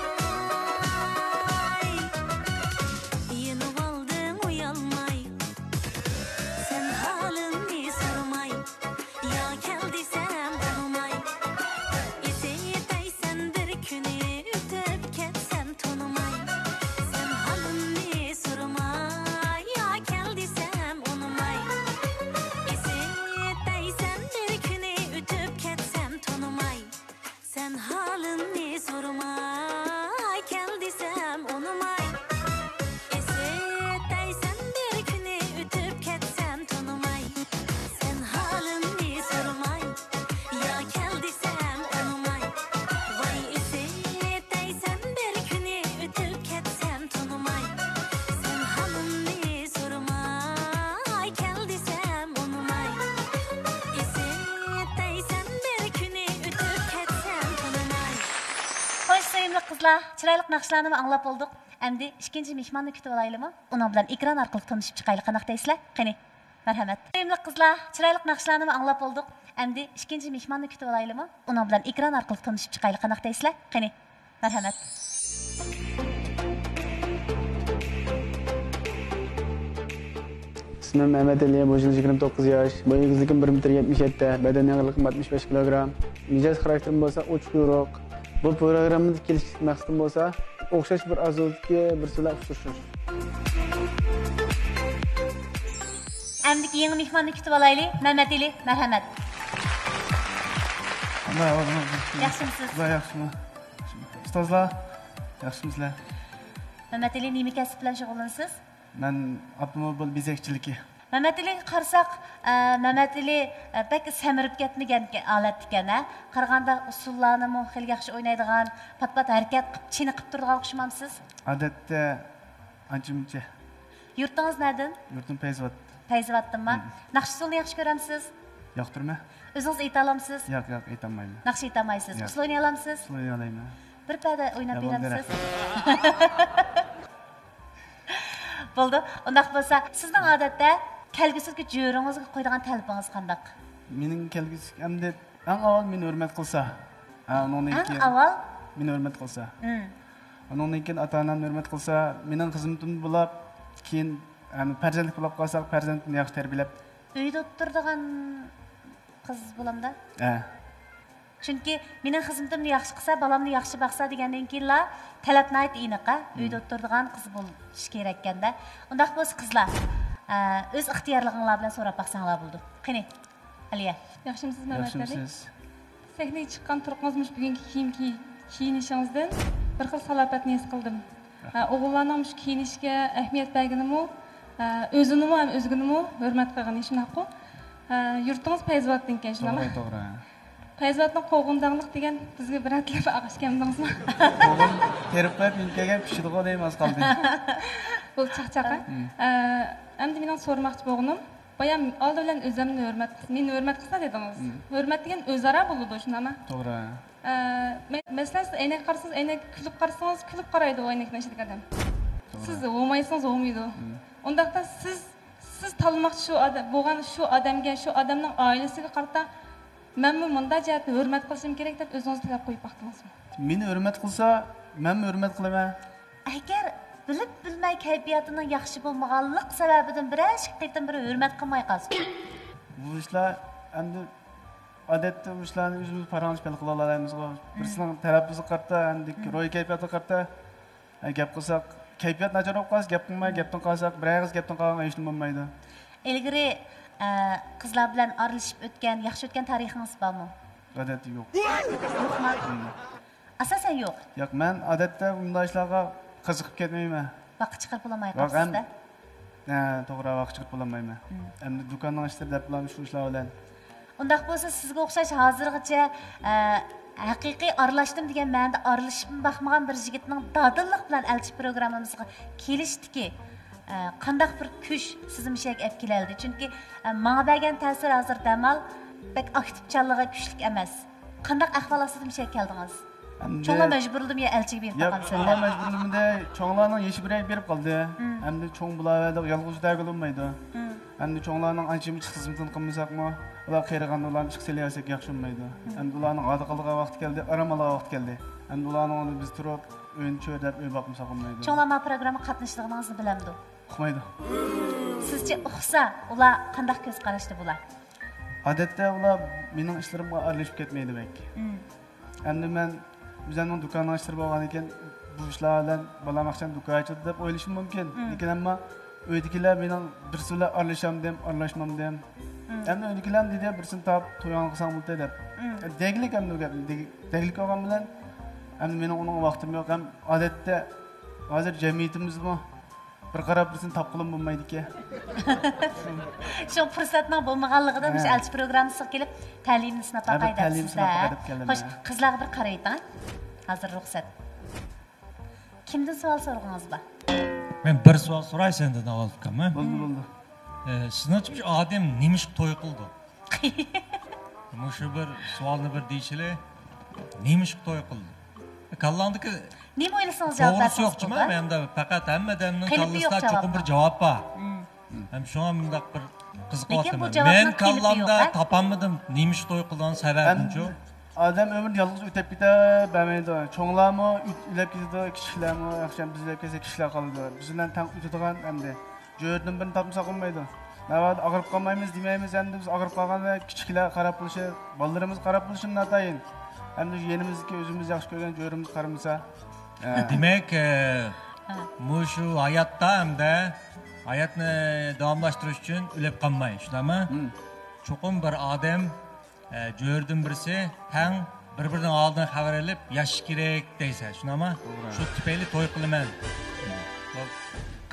يېنىۋالدىڭ ئۇيالماي. سەن ھالىمنى سورىماي، يا كەل دېسەم ئۇنىماي. ئېسىتەيسەن بىر كۈنى ئۆتۈپ كەتسەم تونۇماي. سەن ھالىمنى سورىماي، يا كەل دېسەم ئۇنىماي. ئېسىتەيسەن بىر كۈنى ئۆتۈپ كەتسەم تونۇماي. سەن ھالىمنى سورىماي، كەل دېسەم ئۇنىماي. ئېسىتەيسەن بىر كۈنى ئۆتۈپ كەتسەم تونۇماي. سەن ھالىمنى سورىماي، يا كەل دېسەم ئۇنىماي. ۋاي ئېسىتەيسەن بىر كۈنى ئۆتۈپ كەتسەم تونۇماي. سەن ھالىمنى سورىماي، كەل دېسەم ئۇنىماي. ئېسىتەيسەن بىر كۈنى ئۆتۈپ كەتسەم تونۇماي. خوش، سۆيۈملۈك قىزلار، چىرايلىق ناخشىلارنىمۇ ئاڭلاپ بولدۇق. ئەمدى ئىككىنچى مېھماننى كۈتۈۋالايلىمۇ؟ ئۇنىڭ بىلەن ئېكران ئارقىلىق تونۇشۇپ چىقايلى، قانداق دەيسىلەر؟ قېنى، مەرھەمەت. سۆيۈملۈك قىزلار، چىرايلىق ناخشىلارنىمۇ ئاڭلاپ بولدۇق. ئەمدى ئىككىنچى مېھماننى كۈتۈۋالايلىمۇ؟ ئۇنىڭ بىلەن ئېكران ئارقىلىق تونۇشۇپ چىقايلى، قانداق دەيسىلەر؟ قېنى، مەرھەمەت. ئىسمىم مەمەت ئېلى، بۇ يىل يىگىرمە توققۇز ياش، بوي ئېگىزلىكىم بىر مېتىر يەتمىش يەتتە، بەدەن ئېغىرلىقىم ئاتمىش بەش كىلوگرام. مىجەز خاراكتېرىم بولسا ئوچۇق يورۇق. بۇ پروگراممىدا كېلىشلىك مەقسىتىم بولسا، ئوخشاش بىر ئارزۇدىكى بىرسى بىلەن ئۇچرىشىش. ئەمدىكى يېڭى مېھماننى كۈتۈۋالايلى، مەمەت ئېلى، مەرھەمەت. ياخشىمۇسىز؟ ياخشىمۇ؟ ئۇستازلار، ياخشىمۇسىلەر؟ مەمەت ئېلى، نېمە كەسىپ بىلەن شۇغۇللىنىسىز؟ مەن ئاپتوموبىل بېزەكچىلىكى. مەمەت ئېلىگە قارىساق، ئە، مەمەت ئېلى، ئە، بەك سەمرىپ كەتمىگەن ھالەتتىكەن، ھە؟ قارىغاندا ئۇسسۇللارنىمۇ خېلى ياخشى ئوينايدىغان، پات-پات ھەرىكەت قىلىپ، چېنىقىپ تۇرىدىغان ئوخشىمامسىز؟ ئادەتتە ئانچە-مۇنچە. يۇرتىڭىز نەدىن؟ يۇرتۇم پەيزىۋات. پەيزىۋاتتىنما؟ مم. ناخشا ئۇسسۇلنى ياخشى كۆرەمسىز؟ ياقتۇرىمەن. ئۆزىڭىز ئېيتالامسىز؟ ياق، ياق، ئېيتالمايمەن. ناخشا ئېيتالمايسىز؟ ياق. ئۇسسۇل ئوينىيالامسىز؟ ياق. ئۇسسۇل ئوينىيالايمەن. بىر پەدە ئويناپ بېرەمسىز؟ بولدى. ئۇنداق بولسا، سىزنىڭ ئادەتتە كەلگۈسىدىكى جۆرىڭىزگە قويىدىغان تەلىپىڭىز قانداق؟ مېنىڭ كەلگۈسىدىكى، ئەمدى ئەڭ ئاۋۋال مېنى ھۆرمەت قىلسا. ھە، ئۇنىڭدىن كېيىن ئەڭ ئاۋۋال؟ مېنى ھۆرمەت قىلسا. مم. ئۇنىڭدىن كېيىن ئاتا ئانامنى ھۆرمەت قىلسا، مېنىڭ خىزمىتىمدە بولاپ، كېيىن، ئەم، پەرزەنتلىك بولاپ قالساق، پەرزەنتنى ياخشى تەربىيەلەپ. ئۆيدە ئولتۇرىدىغان قىز بولامدا؟ ھە. چۈنكى مېنىڭ خىزمىتىمنى ياخشى قىلسا، بالامنى ياخشى باقسا دېگەندىن كېيىنلا تەلەپ ناھايىتى ئېنىق، ھە؟ ئۆيدە ئولتۇرىدىغان قىز بولۇشى كېرەككەندە. ئۇنداق بولسا قىزلار، ئە، ئۆز ئىختىيارلىقىڭلار بىلەن سوراپ باقساڭلار بولىدۇ. قېنى، ئەلىيە. ياخشىمۇسىز، مەمەت ئەلى؟ ياخشىمۇسىز؟ سەھنىگە چىققان تۇرقىڭىزمۇ بۈگۈنكى كىيىم كىي-، كىيىنىشىڭىزدىن بىر خىل سالاپەتنى ھېس قىلدىم. ھە، ئوغۇللارنىڭ مۇشۇ كىيىنىشكە ئەھمىيەت بەرگىنىمۇ، ھە، ئۆزىنىمۇ ھەم ئۆزگىنىمۇ ھۆرمەت قىلغىنى، شۇنداققۇ؟ ھە، يۇرتىڭىز پەيزىۋاتتىنكەن، شۇنداقمۇ؟ توغرا، توغرا. پەيزىۋاتنىڭ قوغۇن داڭلىق دېگەن بىزگە بىرەر تىلەپ ئاغاچ كەمدىڭىزمۇ؟ قوغۇن تېرىپ قويۇپ، يېنىپ كەلگەن پىشىدىغۇ دەيمەن، ئاز قالدى. بۇ چاقچاق، ھە؟ مم. ئە، ئەمدى مېنىڭ سورىماقچى بولغىنىم، بايا ئالدى بىلەن ئۆزۈمنى ھۆرمەت قىلسا، مېنى ھۆرمەت قىلسا دېدىڭىز. مم. ھۆرمەت دېگەن ئۆزئارا بولىدۇ، شۇنداقمۇ؟ توغرا. ئە، مە-، مەسىلەن، سىز ئەينەككە قارىسىڭىز، ئەينەككە كۈلۈپ قارىسىڭىز، كۈلۈپ قارايدۇ ئەينەكنىڭ ئىچىدىكى ئادەم. توغرا. سىز ھومايسىڭىز، ھومىيدۇ. مم. ئۇنداقتا سىز، سىز تاللىماقچى شۇ ئادەم، بولغان شۇ ئادەمگە، شۇ ئادەمنىڭ ئائىلىسىگە قارىتا، مەنمۇ مۇنداق جەھەتتە ھۆرمەت قىلىشىم كېرەك دەپ ئۆزىڭىزگە تەلەپ قويۇپ باقتىڭىزمۇ؟ مېنى ھۆرمەت قىلسا، مەنمۇ ھۆرمەت قىلىمەن. ئەگەر بىلىپ بىلمەي كەيپىياتىنىڭ ياخشى بولمىغانلىق سەۋەبىدىن بىرەر قېتىم بىر ھۆرمەت قىلماي قالسا. بۇ ئىشلار ئەمدى ئادەتتە بۇ ئىشلارنى ئۆزىمىز پاراڭلىشىپ ھەل قىلالايمىزغۇ. بىرسىنىڭ تەلەپپۇزىغا قارىتا، ئەمدى روھىي كەيپىياتىغا قارىتا، ئە، گەپ قىلساق، كەيپىيات ناچار بولۇپ قالسا، گەپ قىلماي، گەپتىن قالساق، بىر ئېغىز گەپتىن قالغان ھېچنېمە بولمايدۇ. ئىلگىرى، ئە، قىزلار بىلەن ئارىلىشىپ ئۆتكەن، ياخشى ئۆتكەن تارىخىڭىز بارمۇ؟ ئادەتتە يوق. يوقما؟ ئاساسەن يوق. ياق، مەن ئادەتتە بۇنداق ئىشلارغا قىزىقىپ كەتمەيمەن. ۋاقىت چىقىرىپ بولالماي قالىسىز-دە. ھە، توغرا، ۋاقىت چىقىرىپ بولالمايمەن. مم. ئەمدى دۇكاننىڭ ئىشلىرى دەپ بولامدۇ شۇ ئىشلار بىلەن. ئۇنداق بولسا سىزگە ئوخشاش ھازىرغىچە، ئە، ھەقىقىي ئارىلاشتىم دېگەن مەنىدە ئارىلىشىپمۇ باقمىغان بىر يىگىتنىڭ دادىللىق بىلەن ئەلچى پروگراممىمىزغا كېلىشتىكى، ئە، قانداق بىر كۈچ سىزنى مۇشۇ يەرگە ئەپ كېلەلدى؟ چۈنكى، ئە، ماڭا بەرگەن تەسىرى ھازىر دەمال بەك ئاكتىپچانلىقى كۈچلۈك ئەمەس. قانداق ئەھۋال ئاستىدا مۇشۇ يەرگە كەلدىڭىز؟ ئەمدى چوڭلار مەجبۇرلىدىمۇ يا ئەلچىگە بېرىپ ياق، باقامسىلەر؟ چوڭلار مەجبۇرلىمىدى. چوڭلارنىڭ يېشى بىر يەرگە بېرىپ قالدى. مم. ئەمدى چوڭ بولاۋەردۇق، يالغۇز ئۆتەرگىلى بولمايدۇ. مم. ئەمدى چوڭلارنىڭ ئانچە مۇنچە خىزمىتىنى قىلمىساقمۇ، ئۇلار قېرىغاندا ئۇلارنى ئىشقا سېلىۋەرسەك ياخشى بولمايدۇ. مم. ئەمدى ئۇلارنىڭ ئاداق ئالىدىغان ۋاقتى كەلدى، ئارام ئالىدىغان ۋاقتى كەلدى. ئەمدى ئۇلارنىڭ ئورنىدا بىز تۇرۇپ، ئۆينى چۆرىدەپ، ئۆي باقمىساق بولمايدۇ. چوڭلار ما پروگراممىغا قاتنىشىدىغىنىڭىزنى بىلەمدۇ؟ ئۇقمايدۇ. سىزچە ئۇقسا، ئۇلار قانداق كۆز قاراشتا بولار؟ ئادەتتە ئۇلار مېنىڭ ئىشلىرىمغا ئارىلىشىپ كەتمەيدۇ بەك. مم. ئەمدى مەن ئۆزۈمنىڭ دۇكاننىڭ ئىشلىرى بولغاندىكىن، بۇ ئىشلار بىلەن بالام ئاخشام دۇكان ئاچىدۇ دەپ ئويلىشىمۇ مۇمكىن. مم. لېكىن ئەمما ئۆيدىكىلەر مېنىڭ بىرسى بىلەن ئارىلىشامدىم، ئارىلاشمامدىم. مم. ئەمدى ئۆيدىكىلەرمۇ دېدى، بىرسىنى تاپ، تويۇڭنى قىلساڭ بولدى دەپ. مم. دەگلىك ئەمدى ئۇ گەپنى، دەگ-، دەگلىك بولغان بىلەن، ئەمدى مېنىڭ ئۇنىڭغا ۋاقتىم يوق، ھەم ئادەتتە ھازىر جەمئىيىتىمىزدىمۇ بىر قاراپ بىرسىنى تاپقىلىمۇ بولمايدىكەن. شۇ پۇرسەتنىڭ بولمىغانلىقىدىن مۇشۇ ھە. ئەلچى پروگراممىسىغا كېلىپ، تەلىيىمنى سىناپ ھە، بىر باقاي تەلىيىم دەپسىز سىناپ دە. باقاي دەپ كەلدىم، خوش، ھە. قىزلارغا بىر قارايتىڭ. ھازىر رۇخسەت. كىمدىن سوئال سورىغىڭىز بار؟ مەن بىر سوئال سوراي سەندىن ئاۋۋال، ئۇكام، ھە؟ بولدى، بولدى. ئە، سىزنىڭچە مۇشۇ ئادەم نېمىشقا توي قىلىدۇ؟ مۇشۇ بىر سوئالنى بىر دېيىشىلى. نېمىشقا توي قىلىدۇ؟ كاللاڭدىكى نېمە ئويلىسىڭىز جاۋاب توغرىسى بېرىڭىز يوقچۇما، بولدى. مەندە پەقەت ھەممە ئادەمنىڭ قېلىپى يوق كاللىسىدا چوقۇم جاۋابقا. بىر جاۋاب بار. مم. ھەم شۇڭا مۇنداق بىر قىزىقىۋاتىمەن. لېكىن بۇ جاۋابنىڭ مەن قېلىپى يوق، كاللامدا ھە؟ تاپالمىدىم، نېمىشقا توي قىلىدىغان سەۋەبىنىچۇ؟ ئەمدى ئادەم ئۆمرىنى يالغۇز ئۆتەپ كېتەلمەيدۇ. چوڭلارمۇ ئۆت-، ئۆلۈپ كېتىدۇ، كىچىكلەرمۇ، ياخشى، بىز ئۆلۈپ كەتسەك، كىچىكلەر قالىدۇ. بىز بىلەن تەڭ ئۆتىدىغان ئەمدى. جۆرىدىن بىرنى تاپمىساق بولمايدۇ. ناۋادا ئاغرىپ قالمايمىز دېمەيمىز، ئەمدى بىز ئاغرىپ قالغاندا كىچىكلەر خاراب بولۇشى، بالىلىرىمىز خاراب بولۇشىمۇ ناتايىن. ئەمدى يېنىمىزدىكى ئۆزىمىز ياخشى كۆرگەن جۆرىمىز قارىمىسا. ھە. دېمەك، ئە، ھە. مۇشۇ ھاياتتا ھەمدە ھاياتنى داۋاملاشتۇرۇش ئۈچۈن ئۆلۈپ قالماي، شۇنداقمۇ؟ ھىم. چوقۇم بىر ئادەم ئە، جۆرىدىن بىرسى تەڭ بىر-بىرىنىڭ ھالىدىن خەۋەر ئېلىپ ياشاش كېرەك دەيسەن، شۇنداقمۇ؟ توغرا. شۇ تۈپەيلى توي قىلىمەن.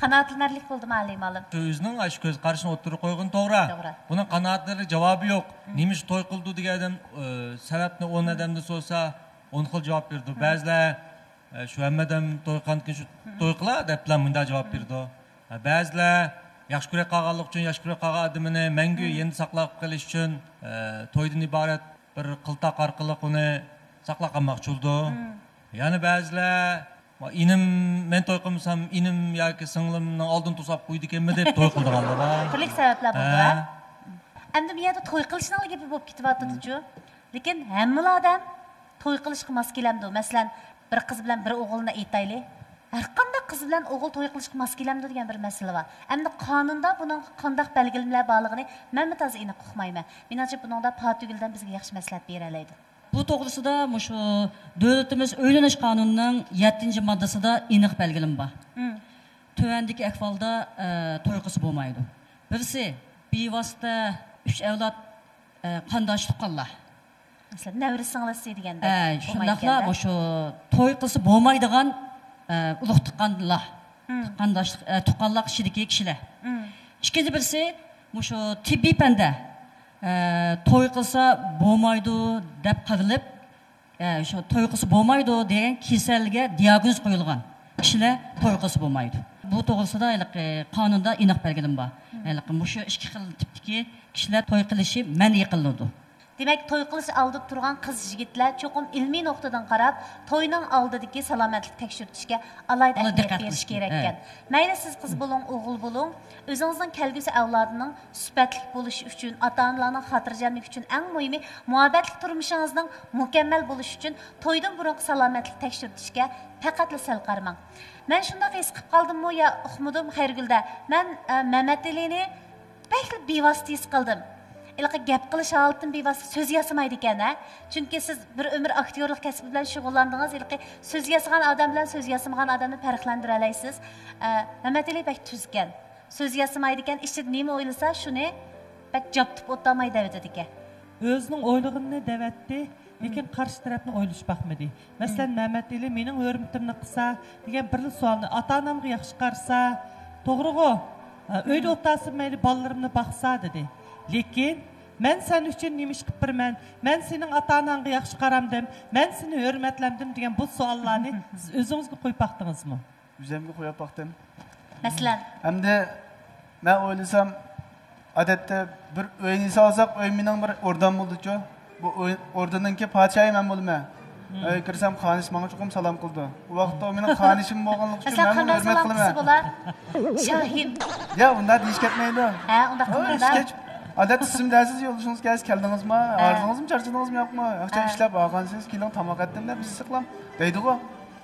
قانائەتلىنەرلىك بولدىمۇ، ئەلى مۇئەللىم؟ شۇ ئۆزىنىڭ ئاشۇ كۆز قارىشىنى ئوتتۇرىغا قويغىنى توغرا. توغرا. بۇنىڭ قانائەتلىنەرلىك جاۋابى يوق. مم. نېمىشقا توي قىلىدۇ دېگەن ئادەم، ئە، سەۋەبنى ئون ئادەمدىن سورىسا، ئون خىل جاۋاب بېرىدۇ. مم. بەزىلەر، ئە، شۇ ھەممە ئادەم توي قىلغاندىن كېيىن شۇ مم. توي قىلا دەپلا مۇنداق جاۋاب مم. بېرىدۇ. ھە، بەزىلەر ياخشى كۆرۈپ قالغانلىقى ئۈچۈن، ياخشى كۆرۈپ قالغان ئادىمىنى مەڭگۈ مم. يېنىدا ساقلاپ قېلىش ئۈچۈن، ئە، تويدىن ئىبارەت بىر قىلتاق ئارقىلىق ئۇنى ساقلاپ قالماقچى بولىدۇ. مم. يەنە بەزىلەر، «ئىنىم، مەن توي قىلمىسام، ئىنىم ياكى سىڭلىمنىڭ ئالدىنى توساپ قويىدىكەنمۇ؟» دەپ توي قىلىدىغانلار بار. تۈرلۈك سەۋەبلەر بولىدۇ، ھە؟ ھە؟ ئەمدى بۇ يەردە توي قىلىشنىڭلا گېپى بولۇپ كېتىۋاتىدۇچۇ. لېكىن ھەممىلا ئادەم توي قىلىشقا ماس كېلەمدۇ؟ مەسىلەن، بىر قىز بىلەن بىر ئوغۇلنى ئېيتايلى. ھەرقانداق قىز بىلەن ئوغۇل توي قىلىشقا ماس كېلەمدۇ دېگەن بىر مەسىلە بار. ئەمدى قانۇندا بۇنىڭغا قانداق بەلگىلىمىلەر بارلىقىنى مەنمۇ تازا ئېنىق ئۇقمايمەن. مېنىڭچە بۇنىڭدا پاتىگۈلدىن بىزگە ياخشى مەسلىھەت بېرەلەيدۇ. بۇ توغرىسىدا مۇشۇ دۆلىتىمىز ئۆيلىنىش قانۇنىنىڭ يەتتىنچى ماددىسىدا ئېنىق بەلگىلىمە بار. مم. تۆۋەندىكى ئەھۋالدا، ئە، توي قىلسا بولمايدۇ. بىرسى، بىۋاسىتە ئۈچ ئەۋلاد، ئە، قانداش تۇغقانلار. مەسىلەن، نەۋرە سىڭلىسى دېگەندەك ئە، بولمايدىكەن-دە. شۇنداقلا مۇشۇ توي قىلسا بولمايدىغان، ئە، ئۇلۇغ تۇغقانلار. مم. تۇغقانداشلىق، ئە، تۇغقانلار ئىچىدىكى كىشىلەر. مم. ئىككىنچى بىرسى، مۇشۇ تېببىي پەندە، ئە، توي قىلسا بولمايدۇ دەپ قارىلىپ، ئە، شۇ توي قىلسا بولمايدۇ دېگەن كېسەلگە دىياگنوز قويۇلغان كىشىلەر توي قىلسا بولمايدۇ. بۇ توغرىسىدا ھېلىقى قانۇندا ئېنىق بەلگىلىمە بار. مم. ھېلىقى مۇشۇ ئىككى خىل تىپتىكى كىشىلەر توي قىلىشى مەنئى قىلىنىدۇ. دېمەك، توي قىلىش ئالدىدا تۇرغان قىز يىگىتلەر چوقۇم ئىلمىي نۇقتىدىن قاراپ، توينىڭ ئالدىدىكى سالامەتلىك تەكشۈرتۈشكە ئالاھىدە ئالاھىدە ئەھمىيەت دىققەت بېرىش قىلىش كېرەك. كېرەككەن. ھە. مەيلى سىز قىز بولۇڭ، ئوغۇل بولۇڭ، ئۆزىڭىزنىڭ كەلگۈسى ئەۋلادىنىڭ سۈپەتلىك بولۇشى ئۈچۈن، ئاتا-ئانىلارنىڭ خاتىرجەملىكى ئۈچۈن، ئەڭ مۇھىمى، مۇھەببەتلىك تۇرمۇشىڭىزنىڭ مۇكەممەل بولۇشى ئۈچۈن تويدىن بۇرۇنقى سالامەتلىك تەكشۈرتۈشكە پەقەتلا سەل قارىماڭ. مەن شۇنداق ھېس قىلىپ قالدىممۇ يا ئۇقمىدىم، خەيرىگۈلدە، مەن، ئە، مەمەتئېلىنى بەكلا بىۋاسىتە ھېس قىلدىم. ھېلىقى گەپ قىلىش ھالىتىدىن بىۋاسىتە سۆز ياسىمايدىكەن، ھە؟ چۈنكى سىز بىر ئۆمۈر ئاكتيورلۇق كەسپى بىلەن شۇغۇللاندىڭىز، ھېلىقى سۆز ياسىغان ئادەم بىلەن سۆز ياسىمىغان ئادەمنى پەرقلەندۈرەلەيسىز. ئە، مەمەتئېلى بەك تۈزكەن. سۆز ياسىمايدىكەن، ئىچىدە نېمە ئويلىسا، شۇنى بەك جاپتىپ ئولتۇرماي دەۋېتىدىكەن. ئۆزىنىڭ ئويلىغىنىنى دەۋەتتى، لېكىن قارشى تەرەپنى ئويلىشىپ باقمىدى. مەسىلەن، مەمەتئېلى مېنىڭ ھۆرمىتىمنى قىلسا دېگەن بىرلا سوئالنى، ئاتا-ئانامغا ياخشى قارىسا، توغرىغۇ؟ ئە، ئۆيدە ئولتۇرسا مەيلى، بالىلىرىمنى باقسا، دېدى. لېكىن، مەن سەن ئۈچۈن نېمە ئىش قىلىپ بېرىمەن؟ مەن سېنىڭ ئاتا-ئاناڭغا ياخشى قارامدىم؟ مەن سېنى ھۆرمەتلەمدىم؟ دېگەن بۇ سوئاللارنى سىز ئۆزىڭىزگە قويۇپ باقتىڭىزمۇ؟ ئۆزۈمگە قويۇپ باقتىم. مەسىلەن؟ ئەمدى مەن ئويلىسام، ئادەتتە بىر ئۆينى سالساق، ئۆي مېنىڭ بىر ئوردام بولىدۇچۇ. بۇ ئۆي، ئوردىنىڭكى پادىشاھى مەن بولىمەن. مم. ئۆيگە كىرسەم، خانىشى ماڭا چوقۇم سالام قىلىدۇ. ئۇ ۋاقىتتا ئۇ مېنىڭ خانىشىم بولغانلىقى ئۈچۈن مەسىلەن، مەن ئۇنى قانداق ھۆرمەت سالام قىلىمەن. قىلسا بولا؟ شاھىم. يا، ئۇنداق دېيىش كەتمەيدۇ. ھە، ئۇنداق ئۇ قىلمايدۇ. ئىشكەچ-، ئادەتتە سىزمۇ دەرسىز يولدىشىڭىز كەلسە، كەلدىڭىزما؟ ھە. ھاردىڭىزمۇ، چارچىدىڭىزمۇ يوقمۇ؟ ياخشى ھە. ئىشلەپ ئالغانسىز، كېلىڭ، تاماق ئەتتىم دەپ سىقلام دەيدىغۇ.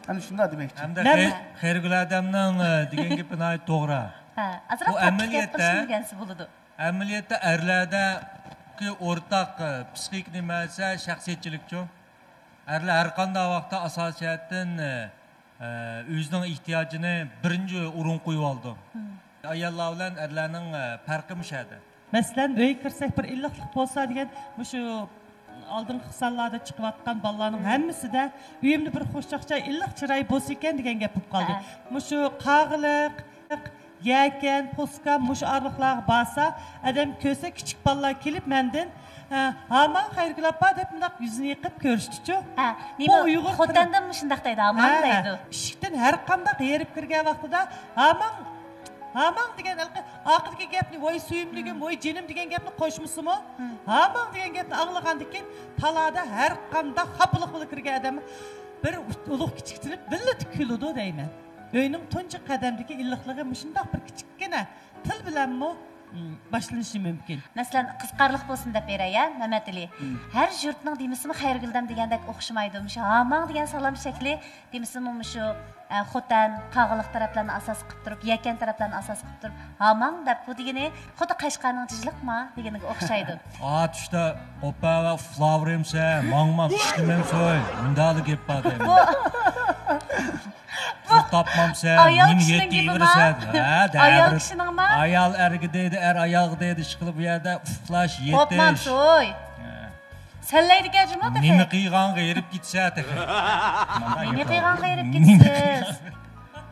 ئەنە شۇنداق دېمەكچى. ھەمدە مەن خەي-، خەيرىگۈل ئادەمنىڭ، ئە، دېگەن گېپى ناھايىتى توغرا. ھە، ئازراق بۇ تاتلىق گەپ ئەمەلىيەتتە، قىلسىمۇ دېگەنسى بولىدۇ. ئەمەلىيەتتە ئەرلەردىكى ئورتاق، ئە، پسىخىك نېمە دېسە، شەخسىيەتچىلىكچۇ. ئەرلەر ھەر قانداق ۋاقىتتا ئاساسىي جەھەتتىن، ئە، ئە، ئۆزىنىڭ ئېھتىياجىنى بىرىنچى ئورۇنغا قويۇۋالىدۇ. مم. ئاياللار بىلەن ئەرلەرنىڭ، ئە، پەرقى مۇشۇ يەردە. مەسىلەن، ئۆيگە كىرسەك بىر ئىللىقلىق بولسا دېگەن مۇشۇ ئالدىنقى سانلاردا چىقىۋاتقان بالىلارنىڭ ھەممىسىدە ئۆيۈمدە بىر خۇشچاقچى ئىللىق چىراي بولسا ئىكەن دېگەن گەپ بولۇپ قالدى. ھە. مۇشۇ قاغىلىق، يەكەن، پوسكام مۇشۇ ئارىلىقلارغا بارسا، ئادەم كۆرسە كىچىك بالىلار كېلىپ مەندىن، ھە، ھاماڭ خەيرىگۈل ئاپا دەپ مۇنداق يۈزىنى يېقىپ كۆرۈشتىچۇ. ھە، بۇ نېمە، ئۇيغۇر خوتەندىن مۇشۇنداق دەيدۇ، ھاماڭ ھە، دەيدۇ. ئىشىكتىن ھەر قانداق ھېرىپ كىرگەن ۋاقتىدا، ھاماڭ، ھاماڭ دېگەن ھېلىقى ئارقىدىكى گەپنى، ۋاي سۆيۈملۈكۈم، ۋاي جېنىم دېگەن گەپنى قوشمىسىمۇ، ھاماڭ دېگەن گەپنى ئاڭلىغاندىن كېيىن تالادا ھەر قانداق خاپىلىق بىلەن كىرگەن ئادەم بىر ئۇلۇغ كىچىكسىنىپ بىللە كۈلىدۇ دەيمەن. ئۆينىڭ تۇنجى قەدەمدىكى ئىللىقلىقى مۇشۇنداق بىر كىچىككىنە تىل بىلەنمۇ، م، باشلىنىشى مۇمكىن. مەسىلەن، قىزىقارلىق بولسۇن دەپ بېرەي، ھە، مەمەتئېلى. مم. ھەر يۇرتنىڭ دېمىسىمۇ خەيرىگۈلدەم دېگەندەك ئوخشىمايدۇ. مۇشۇ ھاماڭ دېگەن سالام شەكلى دېمىسىمۇ مۇشۇ، ئە، خوتەن، قاغىلىق تەرەپلەرنى ئاساس قىلىپ تۇرۇپ، يەكەن تەرەپلەرنى ئاساس قىلىپ تۇرۇپ، ھاماڭ دەپ بۇ دېگىنى خۇددى قەشقەرنىڭ جىجلىقما دېگىنىگە ئوخشايدۇ. ئا، چۈشتە ئوپا ۋە ئۇفلاۋېرىمسە، ماڭمام، ئىشلىمەمسوي. مۇنداقلا گەپ بار دەيمەن. بۇ بۇ تاپمامسەن، ئايال نېمە كىشىنىڭ يەتتە گېپىما؟ يېۋىرىسەن؟ ھە، ئايال دەۋر. كىشىنىڭما؟ ئايال ئەرگە دەيدۇ، ئەر ئايالغا دەيدۇ، ئىشقىلىپ بۇ يەردە ئۇفلاش، يېتىش. بوپمامسوي. ھە. سەنلەيدىكەن جۇمۇ تېخى. نېمە قىلغانغا ھېرىپ كېتىسە تېخى. نېمە قىلغانغا ھېرىپ نېمە كېتىسىز؟ قىلغان؟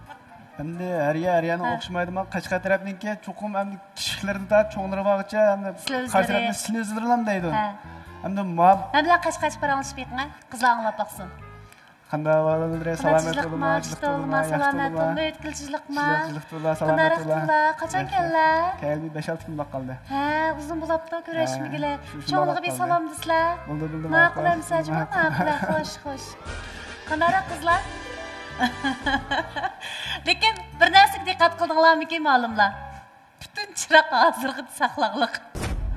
ئەمدى ھەر يەر ھەر يەرنىڭ ھە. ئوخشىمايدۇ. مانا قەشقەر تەرەپنىڭكى چوقۇم ئەمدى كىچىكلىرىدە چوڭلىرى بارغىچە ئەمدى سىلى قايسى ئۆزلىرى. تەرەپنى سىلى ئۆزلىرىلام دەيدۇ. ھە. ئەمدى ما- مەن بىلەن قەشقەرچە پاراڭلىشىپ بېقىڭە، قىزلار ئاڭلاپ باقسۇن. قانداق ئەھۋالىڭلار؟ سالامەت بولۇڭلار، جىق تولىما، سالامەت بولۇڭلار، ئۆيدە كېلىشىزلىقما؟ جىق تولىلا، سالامەت بولۇڭلار. قانداقراق تولىلا؟ قاچان كەللە؟ كەلگىلى بەش-ئالتە كۈن بولۇپ قالدى. ھە، ئۇزۇن بولاپتۇ كۆرۈشمىگىلى. ھە، شۇ، شۇ چوڭلىرىغا بىر سالام دېسىلە. بولدى، بولدى، ماقۇل ئەمىسە، جۇمۇ، ماقۇل. خوش، خوش. قانداقراق قىزلار؟ لېكىن بىر نەرسىگە دىققەت قىلدىڭلارمىكىن، مۇئەللىملار؟ پۈتۈن چىراغ ھازىرغىچە ساقلاغلىق.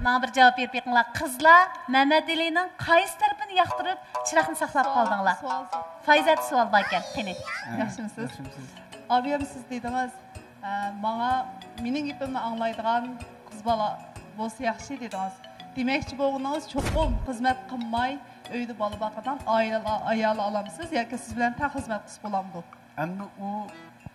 ماڭا بىر جاۋاب بېرىپ بېقىڭلار. قىزلار مەمەتئېلىنىڭ قايسى تەرىپىنى ياقتۇرۇپ، چىراغنى ساقلاپ قالدىڭلار. سوئال، سوئال. فايزەتتە سوئال بار ئىكەن، قېنى. ھە، ياخشىمۇسىز؟ ياخشىمۇسىز؟ ئابىيەم، سىز دېدىڭىز، ئە، ماڭا، مېنىڭ گېپىمنى ئاڭلايدىغان قىز بالا بولسا ياخشى دېدىڭىز. دېمەكچى بولغىنىڭىز، چوقۇم خىزمەت قىلماي، ئۆيدە بالا باقىدىغان ئايال، ئايال ئالامسىز ياكى سىز بىلەن تەڭ خىزمەت قىلسا بولامدۇ؟ ئەمدى ئۇ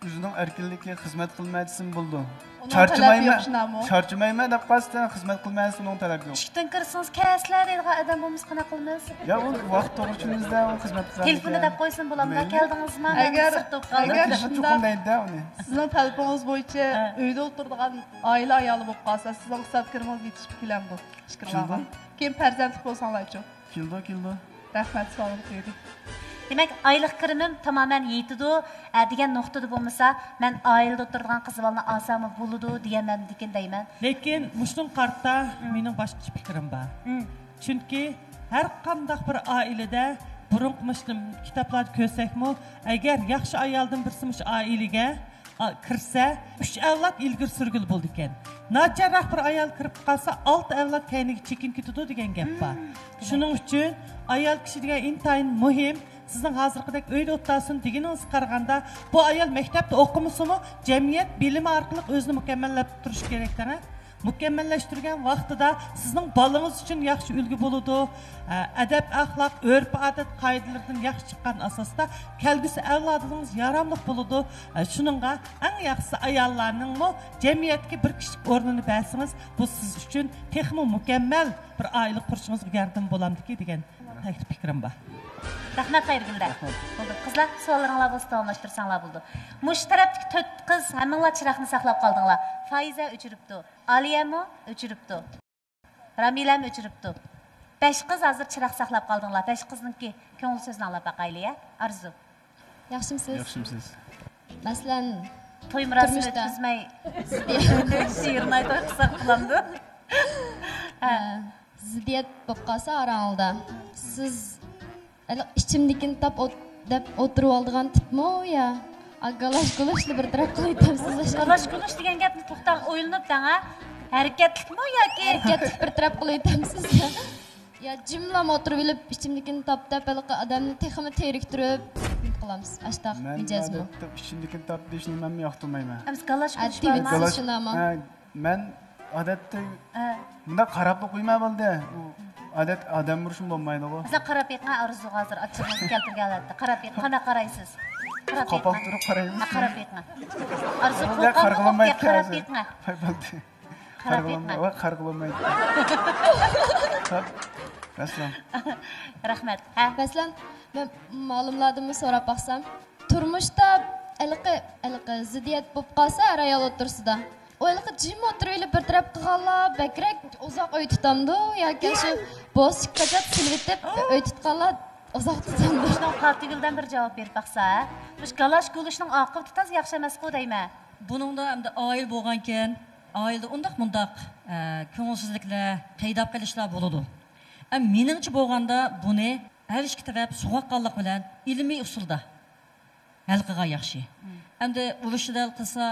ئۆزىنىڭ ئەركىنلىكى، خىزمەت قىلماي دېسىمۇ بولىدۇ. ئۇنىڭ تەلەپى يوق، شۇنداقمۇ؟ چارچىمايمەن دەپ قالسا، خىزمەت قىلماي دېسە، ئۇنىڭ تەلەپى يوق. ئىشىكتىن كىرسىڭىز، كەلسىلە دەيدىغان ئادەم بولمىسا قانداق قىلىمىز؟ يا، ئۇ ۋاقىت توغرا چۈشىنىمىزدە، ئۇ خىزمەت قىلىدىكەن. تېلېفوننى دەپ قويسىمۇ بولامدۇ؟ مەيلى. كەلدىڭىزمۇ؟ مەن ئەگەر، سىرتتا ئولتۇرۇپ قالدىم. ئەگەر تېلېفون شۇنداق چوقۇم دەيدۇ ئۇنى. سىزنىڭ تەلىپىڭىز بويىچە ھە. ئۆيدە ئولتۇرىدىغان ئائىلە ئايالى بولۇپ قالسا، سىزنىڭ ئىقتىساد كىرىمىڭىز يېتىشىپ كېلەمدۇ؟ ئىشكىرىڭلارغا. كېلىدۇ. كېيىن پەرزەنتلىك بولساڭلارچۇ؟ كېلىدۇ، كېلىدۇ. رەھمەت، سوئالىم تۈگىدى. دېمەك، ئايلىق كىرىمىم تامامەن يېتىدۇ، ئە، دېگەن نۇقتىدا بولمىسا، مەن ئائىلىدە ئولتۇرىدىغان قىز بالىنى ئالساممۇ بولىدۇ دېگەن مەنىدىكىن دەيمەن. لېكىن مۇشۇنىڭغا قارىتا مېنىڭ باشقىچە پىكرىم بار. مم. چۈنكى ھەر قانداق بىر ئائىلىدە بۇرۇنقى مۇشۇ كىتابلاردا كۆرسەكمۇ، ئەگەر ياخشى ئايالدىن بىرسى مۇشۇ ئائىلىگە ئا، كىرسە، ئۈچ ئەۋلاد ئىلگىرى سۈرگىلى بولىدىكەن. ناچارراق بىر ئايال كىرىپ قالسا، ئالتە ئەۋلاد كەينىگە چېكىنىپ كېتىدۇ دېگەن گەپ بار. مم. شۇنىڭ ئۈچۈن ئايال كىشى دېگەن ئىنتايىن مۇھىم. سىزنىڭ ھازىرقىدەك ئۆيدە ئولتۇرسۇن دېگىنىڭىزگە قارىغاندا، بۇ ئايال مەكتەپتە ئوقۇمىسىمۇ، جەمئىيەت بىلىمى ئارقىلىق ئۆزىنى مۇكەممەللەپ تۇرۇشى كېرەك دەڭە. مۇكەممەللەشتۈرگەن ۋاقتىدا سىزنىڭ بالىڭىز ئۈچۈن ياخشى ئۈلگە بولىدۇ. ئەدەپ ئەخلاق، ئۆرپ ئادەت قائىدىلىرىدىن ياخشى چىققان ئاساستا كەلگۈسى ئەۋلادىڭىز ياراملىق بولىدۇ. شۇنىڭغا ئەڭ ياخشىسى ئاياللارنىڭمۇ جەمئىيەتكە بىر كىشىلىك ئورنىنى بەرسىڭىز، بۇ سىز ئۈچۈن تېخىمۇ مۇكەممەل بىر ئائىلە قۇرۇشىڭىزغا ياردىمى بولامدىكى دېگەن تەكلىپ پىكرىم بار. رەھمەت، خەيرىگۈلدە. رەھمەت. بولدى. قىزلار، سوئاللىرىڭلار بولسا داۋاملاشتۇرساڭلار بولىدۇ. مۇشۇ تەرەپتىكى تۆت قىز ھەممىڭلار چىراغنى ساقلاپ قالدىڭلار. فايزە ئۆچۈرۈپتۇ. ئالىيەمۇ ئۆچۈرۈپتۇ. رامىلەمۇ ئۆچۈرۈپتۇ. بەش قىز ھازىر چىراغ ساقلاپ قالدىڭلار. بەش قىزنىڭكى كۆڭۈل سۆزىنى ئاڭلاپ باقايلى، يا؟ ئارزۇ. ياخشىمۇسىز؟ ياخشىمۇسىز؟ مەسىلەن، مۇشۇ تۇرمۇشتا ئۆتكۈزمەي، شېرىنئاي توي قىلساق بولامدۇ؟ ھە. زىددىيەت بولۇپ قالسا ئاراڭلاردا، سىز ھېلىقى ئىچىمدىكىنى تاپ ئوت-، دەپ ئولتۇرۇۋالىدىغان تىپمۇ يا گالاش گۇلۇشلا بىر تەرەپ قىلىۋېتەمسىز؟ گالاش گۇلۇش دېگەن گەپنى توختاڭ، ئويلىنىپ دەڭ ھە. ھەرىكەتلىكمۇ ياكى؟ ھەرىكەتلىك بىر تەرەپ قىلىۋېتەمسىز؟ يا جىملا ئولتۇرۇۋېلىپ ئىچىمدىكىنى تاپ دەپ ھېلىقى ئادەمنى تېخىمۇ تېرىكتۈرۈپ نېمە قىلامسىز؟ ئاشتاق مىجەزمۇ؟ مەن ئىچىمدىكىنى تاپ دېيىشنى مەنمۇ ياقتۇرمايمەن. ئەمىسە گالاش گۇلۇش بارمۇ؟ ئاددىي بىر شۇنامۇ؟ ھە، مەن ئادەتتە ھە. مۇنداق قاراپلا قويما بولدى. ئۇ ئادەت ئادەم ئۇرۇشمۇ بولمايدىغۇ. مەسىلەن، قاراپ بېقىڭ، ئارزۇغا ھازىر ئاچچىقىڭىزنى كەلتۈرگەن ھالەتتە. قاراپ بېقىڭ، قانداق قارايسىز؟ قاراپ بېقىڭ. قاپاق تۇرۇپ قارايمىز. ھە، قاراپ بېقىڭ. ئارزۇ بولدى، قورقامدۇ، قارىغىلىمايدۇ قورقۇپ ھازىر. قاراپ بېقىڭ. ۋاي، بولدى. قاراپ بېقىڭ. ۋاي، قارىغىلىمايدۇ. ھە، رەسلان. رەھمەت. ھە. مەسىلەن، مەن مالۇملاردىنمۇ سوراپ باقسام، تۇرمۇشتا ھېلىقى، ھېلىقى زىددىيەت بولۇپ قالسا ئەر ئايال ئوتتۇرىسىدا، ئۇ ھېلىقى جىم ئولتۇرۇۋېلىپ بىر تەرەپ قىلغانلار بەكرەك ئۇزاق ئۆي تۇتامدۇ ياكى شۇ بوسىچكا قاچاپ سېلىۋېتىپ ئۆي تۇتقانلار ئۇزاق تۇتامدۇ؟ شۇنىڭغا پاتىگۈلدىن بىر جاۋاب بېرىپ باقسا، مۇشۇ گالاش گۇلۇشنىڭ ئاقىۋىتى تازا ياخشى ئەمەسقۇ دەيمەن. بۇنىڭدا ئەمدى ئائىلە بولغانكەن، ئائىلىدە ئۇنداق مۇنداق، ئە، كۆڭۈلسىزلىكلەر، قىيداپ قېلىشلار بولىدۇ. ئەمما مېنىڭچە بولغاندا بۇنى ھەر ئىككى تەرەپ سوغۇققانلىق بىلەن ئىلمىي ئۇسۇلدا ھەل قىلغان ياخشى. مم. ئەمدى ئۇرۇشنى ھەل قىلسا،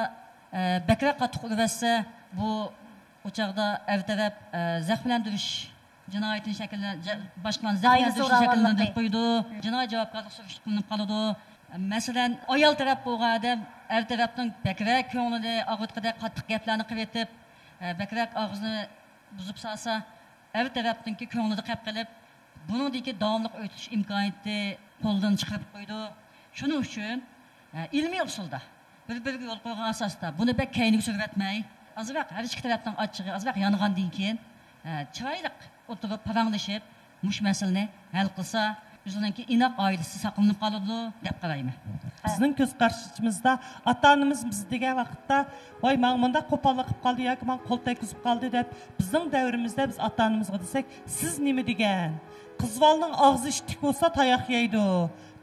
ئە، بەكرەك قاتتىق ئۇرۇۋەتسە، بۇ ئۇ چاغدا ئەر تەرەپ، ئە، زەخىملەندۈرۈش جىنايىتىنى شەكىللەن-، جە-، باشقىلارنى ئائىلە زەخىملەندۈرۈشنى زوراۋانلىقى. شەكىللەندۈرۈپ قويىدۇ. جىنايى جاۋابكارلىق سۈرۈشتە قىلىنىپ قالىدۇ. مەسىلەن، ئايال تەرەپ بولغان ئادەم ئەر تەرەپنىڭ بەكرەك كۆڭلىنى ئاغرىتقۇدەك قاتتىق گەپلەرنى قىلىۋېتىپ، ئە، بەكرەك ئاغزىنى بۇزۇپ سالسا، ئەر تەرەپنىڭكى كۆڭلىدە قەپ قېلىپ، بۇنىڭدىكى داۋاملىق ئۆي تۇتۇش ئىمكانىيىتى قولدىن چىقىرىپ قويىدۇ. شۇنىڭ ئۈچۈن، ئە، ئىلمىي ئۇسۇلدا، بىر-بىرىگە يول قويغان ئاساستا، بۇنى بەك كەينىگە سۈرۈۋەتمەي، ئازراق ھەر ئىككى تەرەپنىڭ ئاچچىقى ئازراق يانغاندىن كېيىن، ئە، چىرايلىق ئولتۇرۇپ پاراڭلىشىپ، مۇشۇ مەسىلىنى ھەل قىلسا، ئۆزىنىڭكى ئىناق ئائىلىسى ساقلىنىپ قالىدۇ، دەپ قارايمەن. بىزنىڭ كۆز قارىشىمىزدا ئاتا-ئانىمىز بىز دېگەن ۋاقىتتا، ۋاي، ماڭا مۇنداق قوپاللىق قىلىپ قالدى ياكى ماڭا قول تەگكۈزۈپ قالدى دەپ، بىزنىڭ دەۋرىمىزدە بىز ئاتا-ئانىمىزغا دېسەك، سىز نېمە دېگەن؟ قىز بالىنىڭ ئاغزى ئىتتىك بولسا تاياق يەيدۇ،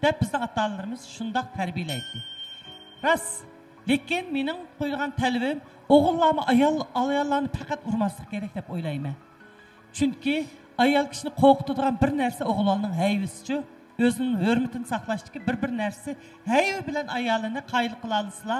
دەپ بىزنىڭ ئاتا-ئانىلىرىمىز شۇنداق تەربىيەلەيتتى. راست. لېكىن مېنىڭ قويىدىغان تەلىپىم، ئوغۇللارمۇ ئايال، ئاياللارنى پەقەت ئۇرماسلىق كېرەك دەپ ئويلايمەن. چۈنكى ئايال كىشىنى قورقۇتىدىغان بىر نەرسە ئوغۇللارنىڭ ھەيۋىسىچۇ. ئۆزىنىڭ ھۆرمىتىنى ساقلاشتىكى بىر، بىر نەرسىسى ھەيۋە بىلەن ئايالىنى قايىل قىلالىسىلا،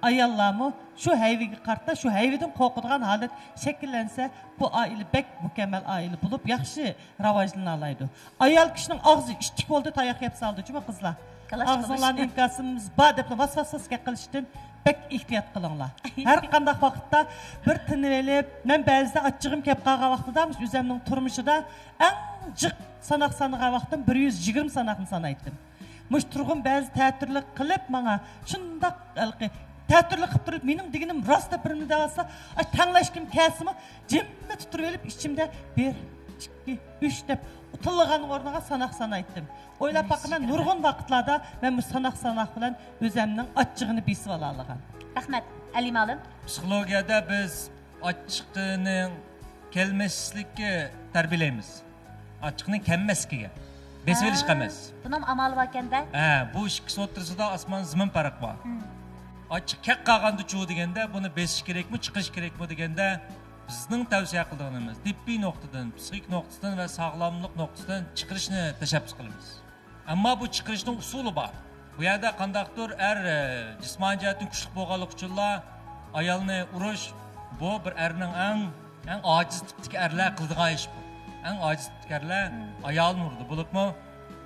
ئاياللارمۇ شۇ ھەيۋىگە قارىتا، شۇ ھەيۋىدىن قورقىدىغان ھالەت شەكىللەنسە، بۇ ئائىلە بەك مۇكەممەل ئائىلە بولۇپ، ياخشى راۋاجلىنالايدۇ. ئايال كىشىنىڭ ئاغزى ئىتتىك بولدى، تاياق يەپ سالدى جۇمۇ قىزلار. كالاش قىلىش. ئاغزىڭلارنى ئىنكاسىمىز بار دەپلا ۋاس ۋاس ۋاس گەپ قىلىشتىن بەك ئېھتىيات قىلىڭلار. ھەر قانداق ۋاقىتتا بىر تىنىۋېلىپ، مەن بەزىدە ئاچچىقىم كەپ قالغان ۋاقتىدا، مۇشۇ ئۆزەمنىڭ تۇرمۇشىدا ئەڭ جىق ساناق سانىغان ۋاقتىم بىر يۈز يىگىرمە ساناقنى سانايتتىم. مۇشۇ تۇرغۇن بەزى تەتۈرلۈك قىلىپ ماڭا شۇنداق ھېلىقى تەتۈرلۈك قىلىپ تۇرۇپ، مېنىڭ دېگىنىم راست دەپ بىرنى دەۋاتسا، ئاي، تەڭلەشكۈم كەلسىمۇ، جىممىدە تۇرۇۋېلىپ، ئىچىمدە بىر، ئىككى، ئۈچ دەپ تىللىغان ئورنىغا ساناق سانايتتىم. ئويلاپ باققىنا، نۇرغۇن ۋاقىتلاردا مەن مۇشۇ ساناق ساناق بىلەن ئۆزەمنىڭ ئاچچىقىنى بېسىۋالالىغان. رەھمەت، ئەلى مالىم. پسىخولوگىيەدە بىز ئاچچىقنىڭ كەلمەسلىككە تەربىيەلەيمىز. ئاچچىقنىڭ كەلمەسلىكىگە. بېسىۋېلىشقا ئەمەس. بۇنىڭ ئامالى باركەن-دە. ھە، بۇ ئىككىسى ئوتتۇرىسىدا ئاسمان زېمىن پەرق بار. ئاچچىق كەپ قالغاندىچۇ دېگەندە، بۇنى بېسىش كېرەكمۇ، چىقىرىش كېرەكمۇ دېگەندە، بىزنىڭ تەۋسىيە قىلىدىغىنىمىز تېببىي نۇقتىدىن، پسىخىك نۇقتىدىن ۋە ساغلاملىق نۇقتىسىدىن چىقىرىشنى تەشەببۇس قىلىمىز. ئەمما بۇ چىقىرىشنىڭ ئۇسۇلى بار. بۇ يەردە قانداقتۇر ئەر، ئە، جىسمانىي جەھەتتىن كۈچلۈك بولغانلىقى ئۈچۈنلا ئايالنى ئۇرۇش، بۇ بىر ئەرنىڭ ئەڭ، ئەڭ ئاجىز تىپتىكى ئەرلەر قىلىدىغان ئىش بۇ. ئەڭ ئاجىز تىپتىكى ئەرلەر ئايالىنى ئۇرىدۇ. بولۇپمۇ،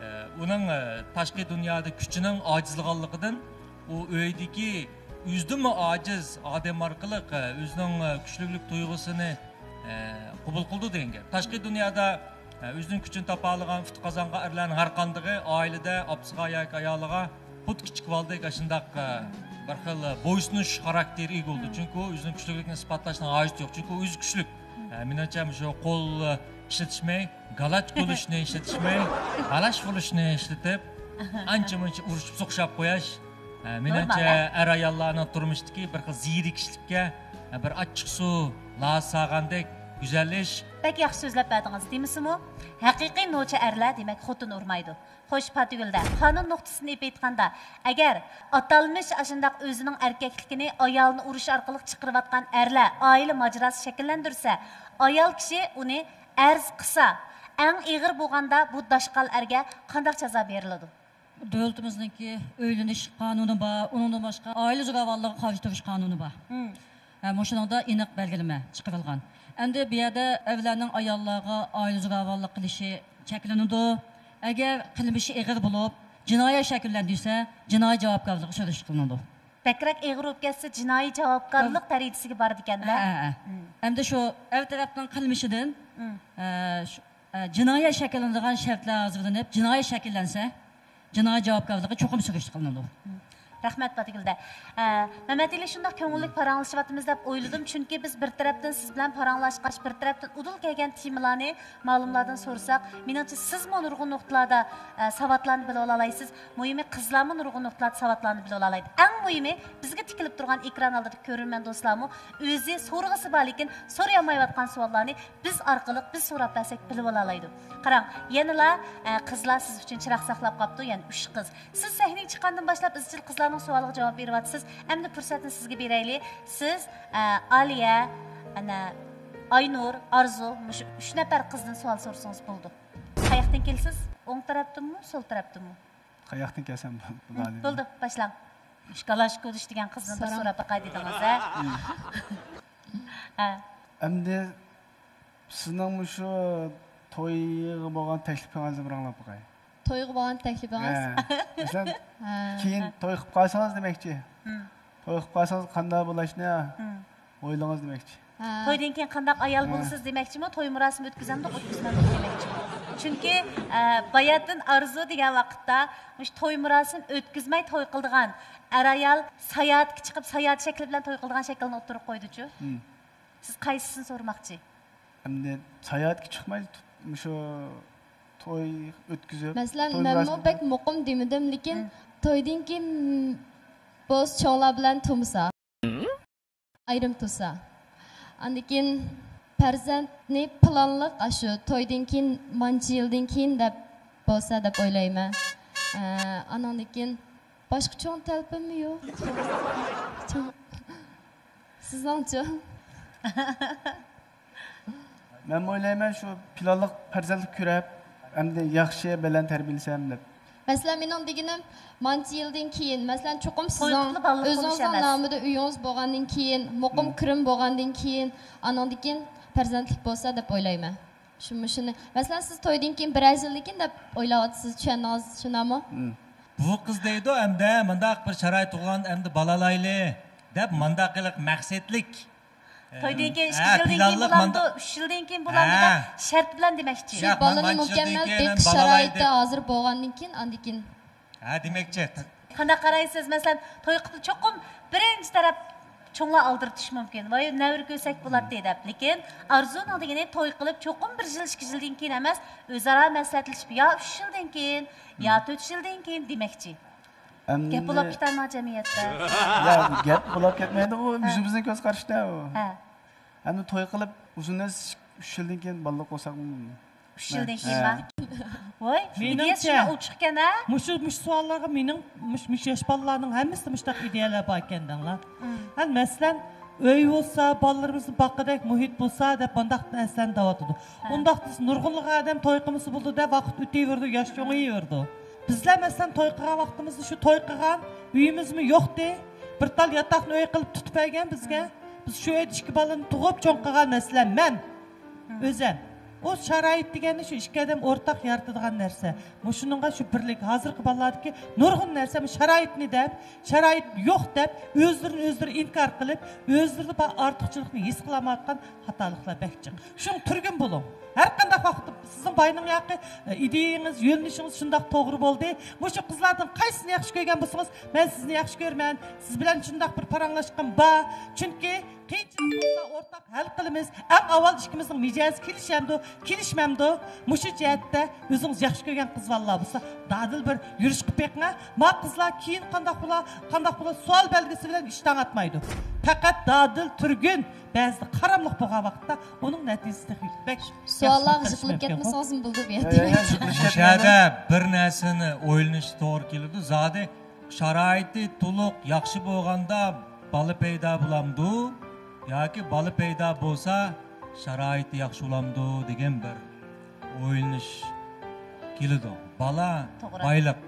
ئە، ئۇنىڭ، ئە، تاشقى دۇنيادا كۈچىنىڭ ئاجىزلىغانلىقىدىن ئۇ ئۆيدىكى ئۆزىدىنمۇ ئاجىز ئادەم ئارقىلىق، ئە، ئۆزىنىڭ، ئە، كۈچلۈكلۈك تۇيغۇسىنى، ئە، قوبۇل قىلىدۇ دېگەن گەپ. تاشقى دۇنيادا، ئە، ئۆزىنىڭ كۈچىنى تاپالىغان، ئۇتۇق قازانغان ئەرلەرنىڭ ھەر قاندىقى ئائىلىدە ئاپىسىغا ياكى ئايالىغا خۇددى كىچىك بالىدەك ئاشۇنداق، ئە، بىر خىل بويسۇنۇش خاراكتېرىگە ئىگە بولىدۇ. چۈنكى ئۇ ئۆزىنىڭ كۈچلۈكلۈكىنى ئىسپاتلاشنىڭ ھاجىتى يوق. چۈنكى ئۇ ئۆزى كۈچلۈك. ئە، مېنىڭچە، مۇشۇ قول ئىشلىتىشمەي، گالاچ بولۇشنى ئىشلىتىشمەي، بالاش بولۇشنى ئىشلىتىپ، ئانچە مۇنچە ئۇرۇشۇپ سوقۇشاپ قوياش، ئە، مېنىڭچە، نورمال، ئە. ئەر ئاياللارنىڭ تۇرمۇشتىكى بىر خىل زېرىكىشلىككە، ئە، بىر ئاچچىق سۇ لايىق سالغاندەك گۈزەل ئىش. بەك ياخشى سۆزلەپ بەردىڭىز، دېمىسىمۇ؟ ھەقىقىي نوچى ئەرلەر، دېمەك، خوتۇن ئۇرمايدۇ. خوش، پاتىگۈلدە، قانۇن نۇقتىسىدىن ئېلىپ ئېيتقاندا، ئەگەر ئاتالمىش ئاشۇنداق ئۆزىنىڭ ئەركەكلىكىنى ئايالىنى ئۇرۇش ئارقىلىق چىقىرىۋاتقان ئەرلەر ئائىلە ماجىراسى شەكىللەندۈرسە، ئايال كىشى ئۇنى ئەرز قىلسا، ئەڭ ئېغىر بولغاندا بۇ داشقال ئەرگە قانداق جازا بېرىلىدۇ؟ دۆلىتىمىزنىڭكى ئۆيلىنىش قانۇنى بار، ئۇنىڭدىن باشقا ئائىلە زوراۋانلىقىغا قارشى تۇرۇش قانۇنى بار. ھە، مۇشۇنىڭدا ئېنىق بەلگىلىمە چىقىرىلغان. ئەمدى بۇ يەردە ئەرلەرنىڭ ئاياللارغا ئائىلە زوراۋانلىق قىلىشى چەكلىنىدۇ. ئەگەر قىلمىشى ئېغىر بولۇپ، جىنايەت شەكىللەندۈرسە، جىنايى جاۋابكارلىققا سۈرۈشتە قىلىنىدۇ. بەكرەك ئېغىر بولۇپ كەتسە، جىنايى جاۋابكارلىق دەرىجىسىگە بارىدىكەن-دە. ھە، ھە، ھە. ئەمدى شۇ ئەر تەرەپنىڭ قىلمىشىدىن، ئە، شۇ، ئە، جىنايەت شەكىللىنىدىغان شەرتلەر ھازىرلىنىپ، جىنايەت شەكىللەنسە، جىنايى جاۋابكارلىقى چوقۇم سۈرۈشتە قىلىنىدۇ. رەھمەت، پاتىگۈلدە. ئە، مەمەتئېلى، شۇنداق كۆڭۈللۈك پاراڭلىشىۋاتىمىز دەپ ئويلىدىم، چۈنكى بىز بىر تەرەپتىن سىز بىلەن پاراڭلاشقاچ، بىر تەرەپتىن ئۇدۇل كەلگەن تېمىلارنى مالۇملاردىن سورىساق، مېنىڭچە سىزمۇ نۇرغۇن نۇقتىلاردا، ئە، ساۋاتلارنى بىلىۋالالايسىز. مۇھىمى، قىزلارمۇ نۇرغۇن نۇقتىلاردا ساۋاتلارنى بىلىۋالالايدۇ. ئەڭ مۇھىمى، بىزگە تىكىلىپ تۇرغان ئېكران ئالدىدىكى كۆرۈرمەن دوستلارمۇ ئۆزى سورىغۇسى بار، لېكىن سورىيالمايۋاتقان سوئاللارنى بىز ئارقىلىق بىز سوراپ بەرسەك بىلىۋالالايدۇ. قاراڭ، يەنىلا، ئە، قىزلار سىز ئۈچۈن چىراغ ساقلاپ قاپتۇ، يەنە ئۈچ قىز. سىز سەھنىگە چىققاندىن باشلاپ ئىزچىل قىزلارنىڭ سوئالىغا جاۋاب بېرىۋاتىسىز. ئەمدى پۇرسەتنى سىزگە بېرەيلى. سىز، ئە، ئالىيە، ئەنە، ئاينۇر، ئارزۇ، مۇشۇ ئۈچ نەپەر قىزدىن سوئال سورىسىڭىز بولىدۇ. قاياقتىن كېلىسىز؟ ئوڭ تەرەپتىنمۇ، سول تەرەپتىنمۇ؟ قاياقتىن كەلسەم بولىدۇ؟ بولدى، باشلاڭ. مۇشۇ گالاش كودۇش دېگەن قىزدىن بىر سوراپ باقاي دېدىڭىز، ھە؟ ھە. ئەمدى سىزنىڭ مۇشۇ تويغا بولغان تەكلىپىڭىزنى بىر ئاڭلاپ باقاي. تويغا بولغان تەكلىپىڭىز؟ ھە. مەسىلەن، ھە. كېيىن توي قىلىپ قالسىڭىز دېمەكچى. توي قىلىپ قالسىڭىز قانداق بولۇشنى ئويلىڭىز دېمەكچى. ھە. تويدىن كېيىن قانداق ئايال بولىسىز دېمەكچىمۇ؟ توي مۇراسىمى ئۆتكۈزەمدۇق، ئۆتكۈزمەمدۇق دېمەكچىمۇ؟ چۈنكى، ئە، باياتىن ئارزۇ دېگەن ۋاقىتتا مۇشۇ توي مۇراسىم ئۆتكۈزمەي توي قىلىدىغان ئەر-ئايال ساياھەتكە چىقىپ، ساياھەت شەكلى بىلەن توي قىلىدىغان شەكىلنى ئوتتۇرىغا قويدىچۇ. سىز قايسىسىنى سورىماقچى؟ ئەمدى ساياھەتكە چىقماي، مۇشۇ توي ئۆتكۈزۈپ، مەسىلەن، توي مەنمۇ مۇراسىمى بەك مۇقىم دېمىدىم، لېكىن تويدىن كېيىن بولسا چوڭلار بىلەن تۇرمىسا. ئايرىم تۇرسا. ئاندىن كېيىن پەرزەنتنى پىلانلىق ئاشۇ تويدىن كېيىن، مانچە يىلدىن كېيىن دەپ بولسا دەپ ئويلايمەن. ئە، ئانىڭدىن كېيىن باشقا چوڭ تەلىپىممۇ يوق. چوڭ. سىزنىڭچۇ؟ مەنمۇ ئويلايمەن، شۇ پىلانلىق پەرزەنتلىك كۆرۈپ، ئەمدى ياخشى بەلەن تەربىيەلىسەم دەپ. مەسىلەن، مېنىڭ دېگىنىم، مانچە يىلدىن كېيىن، مەسىلەن، چوقۇم سىزنىڭ ئۆزىڭىزنىڭ نامىدا ئۆيىڭىز بولغاندىن كېيىن، مۇقىم كىرىم بولغاندىن كېيىن، ئانىڭدىن كېيىن پەرزەنتلىك بولسا دەپ ئويلايمەن. شۇ، مۇشۇنى، مەسىلەن، سىز تويدىن كېيىن بىرەر يىلدىن كېيىن دەپ ئويلاۋاتىسىز، چۈشەندىڭىز، شۇنداقمۇ؟ بۇ قىز دەيدۇ، ئەمدى مۇنداق بىر شارائىت تۇغۇلغان، ئەمدى بالا ئالايلى دەپ، مۇنداق قىلىق مەقسەتلىك. تويدىن كېيىن، ئىككى يىلدىن كېيىن بولامدۇ، ئۈچ يىلدىن كېيىن بولامدۇ دەپ شەرت بىلەن دېمەكچى. شۇ بالىنى مۇكەممەل بېقىش شارائىتى ھازىر بولغاندىن كېيىن، ئاندىن كېيىن. ھە، دېمەكچى. قانداق قارايسىز؟ مەسىلەن، توي قىلىپ چوقۇم بىرىنچى تەرەپ چوڭلار ئالدىرىتىشى مۇمكىن. ۋاي، نەۋرە كۆرسەك بولاتتى دەپ. لېكىن ئارزۇنىڭ دېگىنى توي قىلىپ چوقۇم بىر يىل، ئىككى يىلدىن كېيىن ئەمەس، ئۆزئارا مەسلىھەتلىشىپ يا ئۈچ يىلدىن كېيىن، يا تۆت يىلدىن كېيىن دېمەكچى. گەپ بولاپ كېتەرما جەمئىيەتتە؟ يا، گەپ بولاپ كەتمەيدۇ، ئۇ ئۆزىمىزنىڭ كۆز قارىشىدا ئۇ. ھە. ئەمدى توي قىلىپ ئۇزۇن ئەمەس، ئۈچ يىلدىن كېيىن بالىلىق بولساقمۇ. ئۈچ يىلدىن كېيىنما؟ ھە. ۋاي، ئىدىيەسى شۇنداق ئوچۇق ئىكەن ھە؟ مۇشۇ، مۇشۇ سوئاللارغا مېنىڭ، مۇش-، مۇشۇ ياش بالىلارنىڭ ھەممىسىدە مۇشۇنداق ئىدىيەلەر بار ئىكەن دەڭلار. ھە، مەسىلەن، ئۆي بولسا، بالىلىرىمىزنى باققۇدەك مۇھىت بولسا دەپ مۇنداق نەرسىلەرنى دەۋاتىدۇ. ھە. ئۇنداق دېسە، نۇرغۇنلىغان ئادەم توي قىلمىسا بولىدۇ دەپ ۋاقىت ئۆتۈۋېرىدۇ، ياش چوڭىيىۋېرىدۇ. بىزلەر، مەسىلەن، توي قىلغان ۋاقتىمىزدا شۇ توي قىلغان ئۆيىمىزمۇ يوقتى. بىر تال ياتاقنى ئۆي قىلىپ تۇتۇپ بەرگەن بىزگە. بىز شۇ ئۆيدە ئىككى بالىنى تۇغۇپ چوڭ قىلغان، مەسىلەن، مەن. ئۆزەم. ئۇ شارائىت دېگەننى شۇ ئىككى ئادەم ئورتاق يارىتىدىغان نەرسە. مۇشۇنىڭغا شۇ بىرلىك، ھازىرقى بالىلاردىكى نۇرغۇن نەرسە، شارائىتنى دەپ، شارائىت يوق دەپ، ئۆزلىرىنى ئۆزلىرى ئىنكار قىلىپ، ئۆزلىرىدە بار ئارتۇقچىلىقنى ھېس قىلالمايۋاتقان خاتالىقلار بەك جىق. شۇڭا تۈرگۈن بولۇڭ. ھەر قانداق ۋاقىتتا سىزنىڭ باينىڭ ياقى، ئە، ئىدىيەڭىز، يۆنىلىشىڭىز شۇنداق توغرا بولدى. مۇشۇ قىزلاردىن قايسىسىنى ياخشى كۆرگەن بولسىڭىز، مەن سىزنى ياخشى كۆرىمەن. سىز بىلەن شۇنداق بىر پاراڭلاشقۇم بار. چۈنكى قىيىنچىلىق بولسا ئورتاق ھەل قىلىمىز. ئەڭ ئاۋۋال ئىككىمىزنىڭ مىجەزى كېلىشەمدۇ، كېلىشمەمدۇ؟ مۇشۇ جەھەتتە ئۆزىڭىز ياخشى كۆرگەن قىز بالىلار بولسا، دادىل بىر يۈرۈش قىلىپ بېقىڭە. ما قىزلار كېيىن قانداق بولا، قانداق بولا سوئال بەلگىسى بىلەن ئىشتىن ئاتمايدۇ. پەقەت دادىل تۈرگۈن بەزىدە قاراملىق بولغان ۋاقىتتا ئۇنىڭ نەتىجىسى تېخى بەك ياخشى سوئاللارغا چىقىرىش جىقىلىپ مۇمكىن. كەتمىسىڭىزمۇ بولىدۇ بۇ يەردە. يا، يا، يا، جىقىلىش مۇشۇ يەردە بىر نەرسىنى ئويلىنىش توغرا كېلىدۇ. زادى شارائىتى تولۇق ياخشى بولغاندا بالا پەيدا بولامدۇ ياكى بالا پەيدا بولسا شارائىتى ياخشى بولامدۇ دېگەن بىر ئويلىنىش كېلىدۇ. بالا توغرا. بايلىق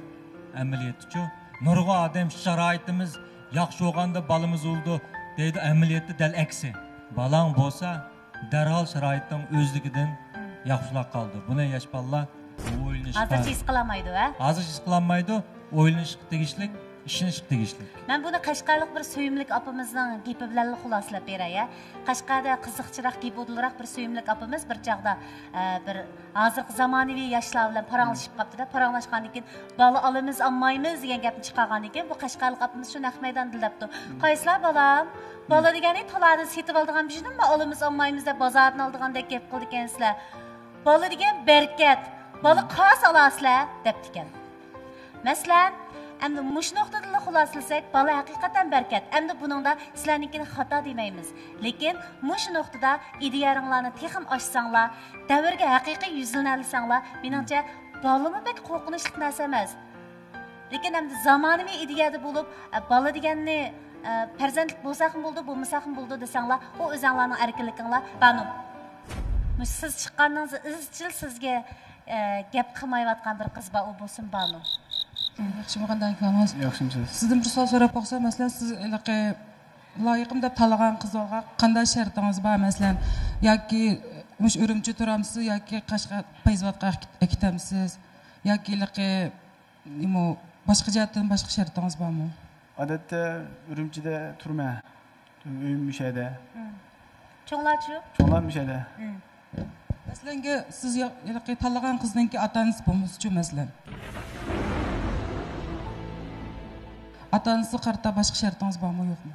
ئەمەلىيەتتىچۇ. نۇرغۇن ئادەم شارائىتىمىز ياخشى بولغاندا بالىمىز بولىدۇ دەيدۇ. ئەمەلىيەتتە دەل ئەكسى. بالاڭ بولسا دەرھال شارائىتىڭ ئۆزلۈكىدىن ياخشىلاپ قالىدۇ. بۇنى ياش بالىلار ئويلىنىشقا ھازىرچە ھېس قىلالمايدۇ، ھە؟ ھازىرچە ھېس قىلالمايدۇ. ئويلىنىشقا تېگىشلىك، ئىشىنىشقا تېگىشلىك. مەن بۇنى قەشقەرلىك بىر سۆيۈملۈك ئاپىمىزنىڭ گېپى بىلەنلا خۇلاسىلەپ بېرەي، ھە؟ قەشقەردە قىزىقچىراق، گېپى ئۇدۇلراق بىر سۆيۈملۈك ئاپىمىز بىر چاغدا، ئە، بىر ھازىرقى زامانىۋى ياشلار بىلەن پاراڭلىشىپ قاپتۇ-دە، پاراڭلاشقاندىن كېيىن، «بالا ئالىمىز، ئالمايمىز» دېگەن گەپنى چىقارغاندىن كېيىن، بۇ قەشقەرلىك ئاپىمىز شۇ نەق مەيداندا دەپتۇ، «قايسىلار بالام؟ بالا دېگەننى تالادىن سېتىۋالىدىغان بىژنىممۇ ئالىمىز، ئالمايمىز دەپ بازاردىن ئالىدىغاندەك گەپ قىلىدىكەنسىلەر. بالا دېگەن بەرىكەت، بالا قالسا ئالاسىلەر» دەپتىكەن. مەسىلەن، ئەمدى مۇشۇ نۇقتىدىنلا خۇلاسىلىسەك، بالا ھەقىقەتەن بەرىكەت. ئەمدى بۇنىڭدا سىلەرنىڭكىنى خاتا دېمەيمىز. لېكىن مۇشۇ نۇقتىدا ئىدىيەلىرىڭلارنى تېخىمۇ ئاچساڭلار، دەۋرگە ھەقىقىي يۈزلىنەلىسەڭلار، مېنىڭچە بالىمۇ بەك قورقۇنچلۇق نەرسە ئەمەس. لېكىن ئەمدى زامانىۋى ئىدىيەدە بولۇپ، ئە، بالا دېگەننى، ئە، پەرزەنتلىك بولساقمۇ بولىدۇ، بولمىساقمۇ بولىدۇ دېسەڭلار، ئۇ ئۆزەڭلارنىڭ ئەركىنلىكىڭلار. بانۇ، مۇشۇ سىز چىققاندىڭىز ئىزچىل سىزگە، ئە، گەپ قىلمايۋاتقان بىر قىز بار، ئۇ بولسۇن بانۇ. ياخشىمۇ، قانداق ئەھۋالىڭىز؟ ياخشىمۇسىز؟ سىزدىن بىر سوئال سوراپ باقسام، مەسىلەن، سىز ھېلىقى لايىقىم دەپ تاللىغان قىزلارغا قانداق شەرتىڭىز بار؟ مەسىلەن، ياكى مۇشۇ ئۈرۈمچىدە تۇرامسىز ياكى قەشقەر، پەيزاۋاتقا ئەكىتەمسىز؟ ياكى ھېلىقى نېمە، باشقا جەھەتتىن باشقا شەرتىڭىز بارمۇ؟ ئادەتتە ئۈرۈمچىدە تۇرىمەن. ئۆيۈم مۇشۇ يەردە. مم. چوڭلارچۇ؟ چوڭلار مۇشۇ يەردە. مم. مەسىلەنگە، سىز يا-، ھېلىقى تاللىغان قىزنىڭكى ئاتا-ئانىسى بولمىسىچۇ، مەسىلەن؟ ئاتا-ئانىسىغا قارىتا باشقا شەرتىڭىز بارمۇ، يوقمۇ؟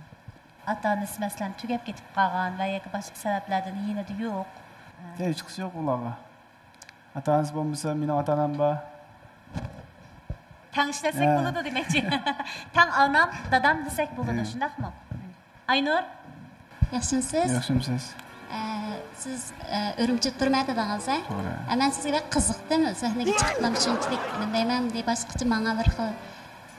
ئاتا-ئانىسى، مەسىلەن، تۈگەپ كېتىپ قالغان ۋە ياكى باشقا سەۋەبلەردىن يېنىدا يوق. ھېچقىسى يوق ئۇلارغا. ئاتا-ئانىسى بولمىسا، مېنىڭ ئاتا-ئانام بار. تەڭ ئىشلەتسەك ھە. بولىدۇ دېمەكچى. تەڭ ئانام، دادام دېسەك بولىدۇ، ھە. شۇنداقمۇ؟ ئاينۇر. ياخشىمۇسىز؟ ياخشىمۇسىز؟ ئە، سىز، ئە، ئۈرۈمچىدە تۇرىمەن دېدىڭىز، ھە؟ توغرا. ئە، مەن سىزگە بەك قىزىقتىم. سەھنىگە چىققىنىم شۇنچىلىك، نېمە دەيمەن، باشقىچە ماڭا بىر خىل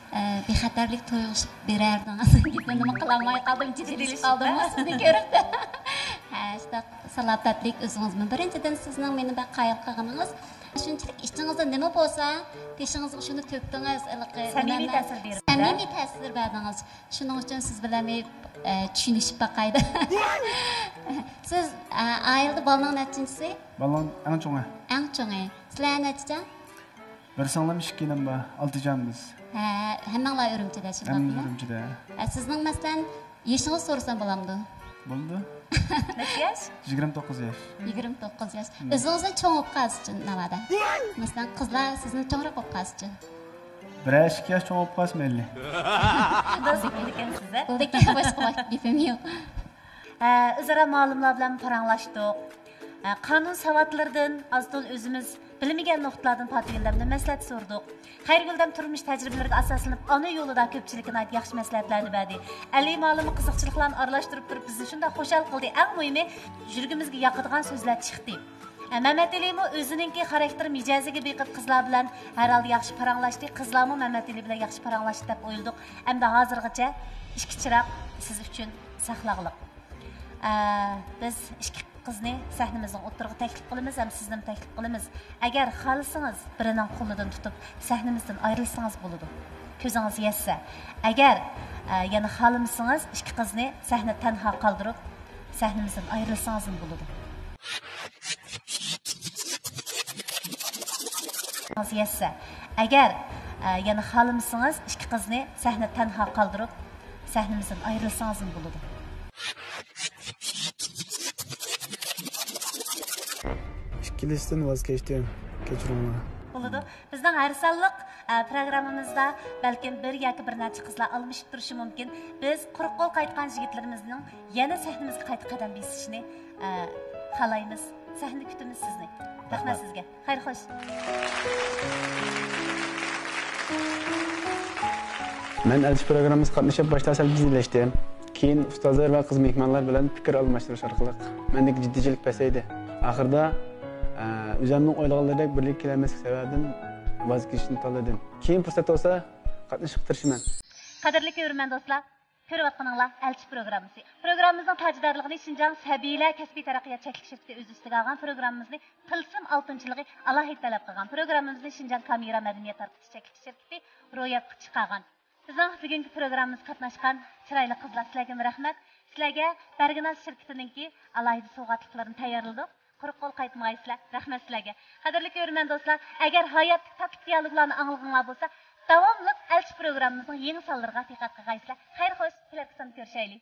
ئە، بىخەتەرلىك تۇيغۇسى بېرەر دېگەن گېپىمنىمۇ قىلالماي قالدىم، جىددىيلىشىپ قالدىممۇ سىزنى كۆرۈپ؟ ھە، شۇنداق سالاپەتلىك ئۆزىڭىزمۇ. بىرىنچىدىن، سىزنىڭ مېنى بەك قايىل قىلغىنىڭىز، شۇنچىلىك ئىچىڭىزدە نېمە بولسا، بېشىڭىزغا شۇنى تۆكتىڭىز، ھېلىقى سەمىمىي نېمە، تەسىر بېرىپ، سەمىمىي تەسىر بەردىڭىز. شۇنىڭ ئۈچۈن سىز بىلەن مېنى، ئە، چۈشىنىشىپ باقايدۇ. سىز، ئە، ئائىلىدە بالىنىڭ نەچچىنچىسى؟ بالىنىڭ ئەڭ چوڭى. ئەڭ چوڭى. سىلەر نەچچە؟ بىر سىڭلىم، ئىككى ئىنىم بار، ئالتە جان بىز. ھە، ھەممەڭلار ئۈرۈمچىدە، شۇنداقمۇ؟ ھەممىمىز ئۈرۈمچىدە. ھە، سىزنىڭ مەسىلەن، يېشىڭىزنى سورىسام بولامدۇ؟ بولىدۇ. نەچچە ياش؟ يىگىرمە توققۇز ياش. يىگىرمە توققۇز ياش. مم. ئۆزىڭىزدىن چوڭ بولۇپ قالسىچۇ، ناۋادا؟ مەسىلەن، قىزلار سىزدىن چوڭراق بولۇپ قالسىچۇ؟ بىرەر ئىككى ياش چوڭ بولۇپ قالسا مەيلى. دوست بولىدىكەنسىز، ھە؟ بولىدىكەن، باشقا گېپىم يوق. ئە، ئۆزئارا مۇئەللىملەر بىلەن پاراڭلاشتۇق. ئە، قانۇن ساۋاتلىرىدىن ئاز-تولا ئۆزىمىز بىلمىگەن نۇقتىلاردىن پاتىگۈلدەمدىن مەسلىھەت سورىدۇق. خەيرىگۈلدەم تۇرمۇش تەجرىبىلىرىگە ئاساسلىنىپ، ئانا يولىدا كۆپچىلىككە ناھايىتى ياخشى مەسلىھەتلەرنى بەردى. ئەلى مۇئەللىممۇ قىزىقچىلىقلارنى ئارىلاشتۇرۇپ تۇرۇپ، بىزنى شۇنداق خۇشال قىلدى. ئەڭ مۇھىمى، يۈرىكىمىزگە ياقىدىغان سۆزلەر چىقتى. ئە، مەمەتئېلىمۇ ئۆزىنىڭكى خاراكتېر مىجەزىگە بېقىپ قىزلار بىلەن ھەر ھالدا ياخشى پاراڭلاشتى. قىزلارمۇ مەمەتئېلى بىلەن ياخشى پاراڭلاشتى دەپ ئويلىدۇق. ئەمدى ھازىرغىچە ئىككى چىراغ سىز ئۈچۈن ساقلىغلىق. ئە، بىز ئىككى قىزنى سەھنىمىزنىڭ ئوتتۇرىغا تەكلىپ قىلىمىز ھەم سىزنىمۇ تەكلىپ قىلىمىز. ئەگەر خالىسىڭىز، بىرىنىڭ قولىدىن تۇتۇپ، سەھنىمىزدىن ئايرىلسىڭىز بولىدۇ. كۆزىڭىز يەتسە. ئەگەر، ئە، يەنە خالىمىسىڭىز، ئىككى قىزنى سەھنىدە تەنھا قالدۇرۇپ، سەھنىمىزدىن ئايرىلسىڭىزمۇ بولىدۇ. يەتسە. ئەگەر، ئە، يەنە خالىمىسىڭىز، ئىككى قىزنى سەھنىدە تەنھا قالدۇرۇپ، سەھنىمىزدىن ئايرىلسىڭىزمۇ بولىدۇ. ئىككىلىسىدىن ۋاز كەچتىم، كەچۈرۈڭلار. بولىدۇ. بىزنىڭ ھەر سانلىق، ئە، پروگراممىمىزدا بەلكىم بىر ياكى بىر نەچچە قىزلار ئالمىشىپ تۇرۇشى مۇمكىن. بىز قۇرۇق قول قايتقان يىگىتلىرىمىزنىڭ يەنە سەھنىمىزگە قايتا قەدەم بېسىشىنى، ئە، خالايمىز. سەھنىدە كۈتىمىز سىزنى. رەھمەت، رەھمەت سىزگە. خەير خوش. مەن ئەلچى پروگراممىسىغا قاتنىشىپ، باشتا سەل جىددىيلەشتىم. كېيىن ئۇستازلار ۋە قىز مېھمانلار بىلەن پىكىر ئالماشتۇرۇش ئارقىلىق مەندىكى جىددىيچىلىك پەسەيدى. ئاخىرىدا، ئە، ئۆزۈمنىڭ ئويلىغانلىرىدەك بىرلىككە كېلەلمەسلىك سەۋەبىدىن ۋاز كېچىشنى تاللىدىم. كېيىن پۇرسەت بولسا قاتنىشىشقا تىرىشىمەن. قەدىرلىك كۆرۈرمەن دوستلار، كۆرۈۋاتقىنىڭلار ئەلچى پروگراممىسى. پروگراممىمىزنىڭ تاجدارلىقىنى شىنجاڭ سەبىيلەر كەسپىي تەرەققىيات چەكلىك شىركىتى ئۆز ئۈستىگە ئالغان پروگراممىمىزنى تىلسىم ئالتۇنچىلىقى ئالاھىدە تەلەپ قىلغان پروگراممىمىزنى شىنجاڭ كامېرا مەدەنىيەت تارقىتىش چەكلىك شىركىتى روياپقا چىقارغان. بىزنىڭ بۈگۈنكى پروگراممىمىزغا قاتناشقان چىرايلىق قىزلار، سىلەرگىمۇ رەھمەت. سىلەرگە بەرگىناز شىركىتىنىڭكى ئالاھىدە سوۋغاتلىقلىرىنى تەييارلىدۇق. قۇرۇق قول قايتمىغايسىلەر. رەھمەت سىلەرگە. قەدىرلىك كۆرۈرمەن دوستلار، ئەگەر ھاياتتىكى تاتلىق دىيالوگلارنى ئاڭلىغىڭلار بولسا، داۋاملىق ئەلچى پروگراممىمىزنىڭ يېڭى سانلىرىغا دىققەت قىلغايسىلەر. خەير خوش، كېلەركى ساندا كۆرۈشەيلى.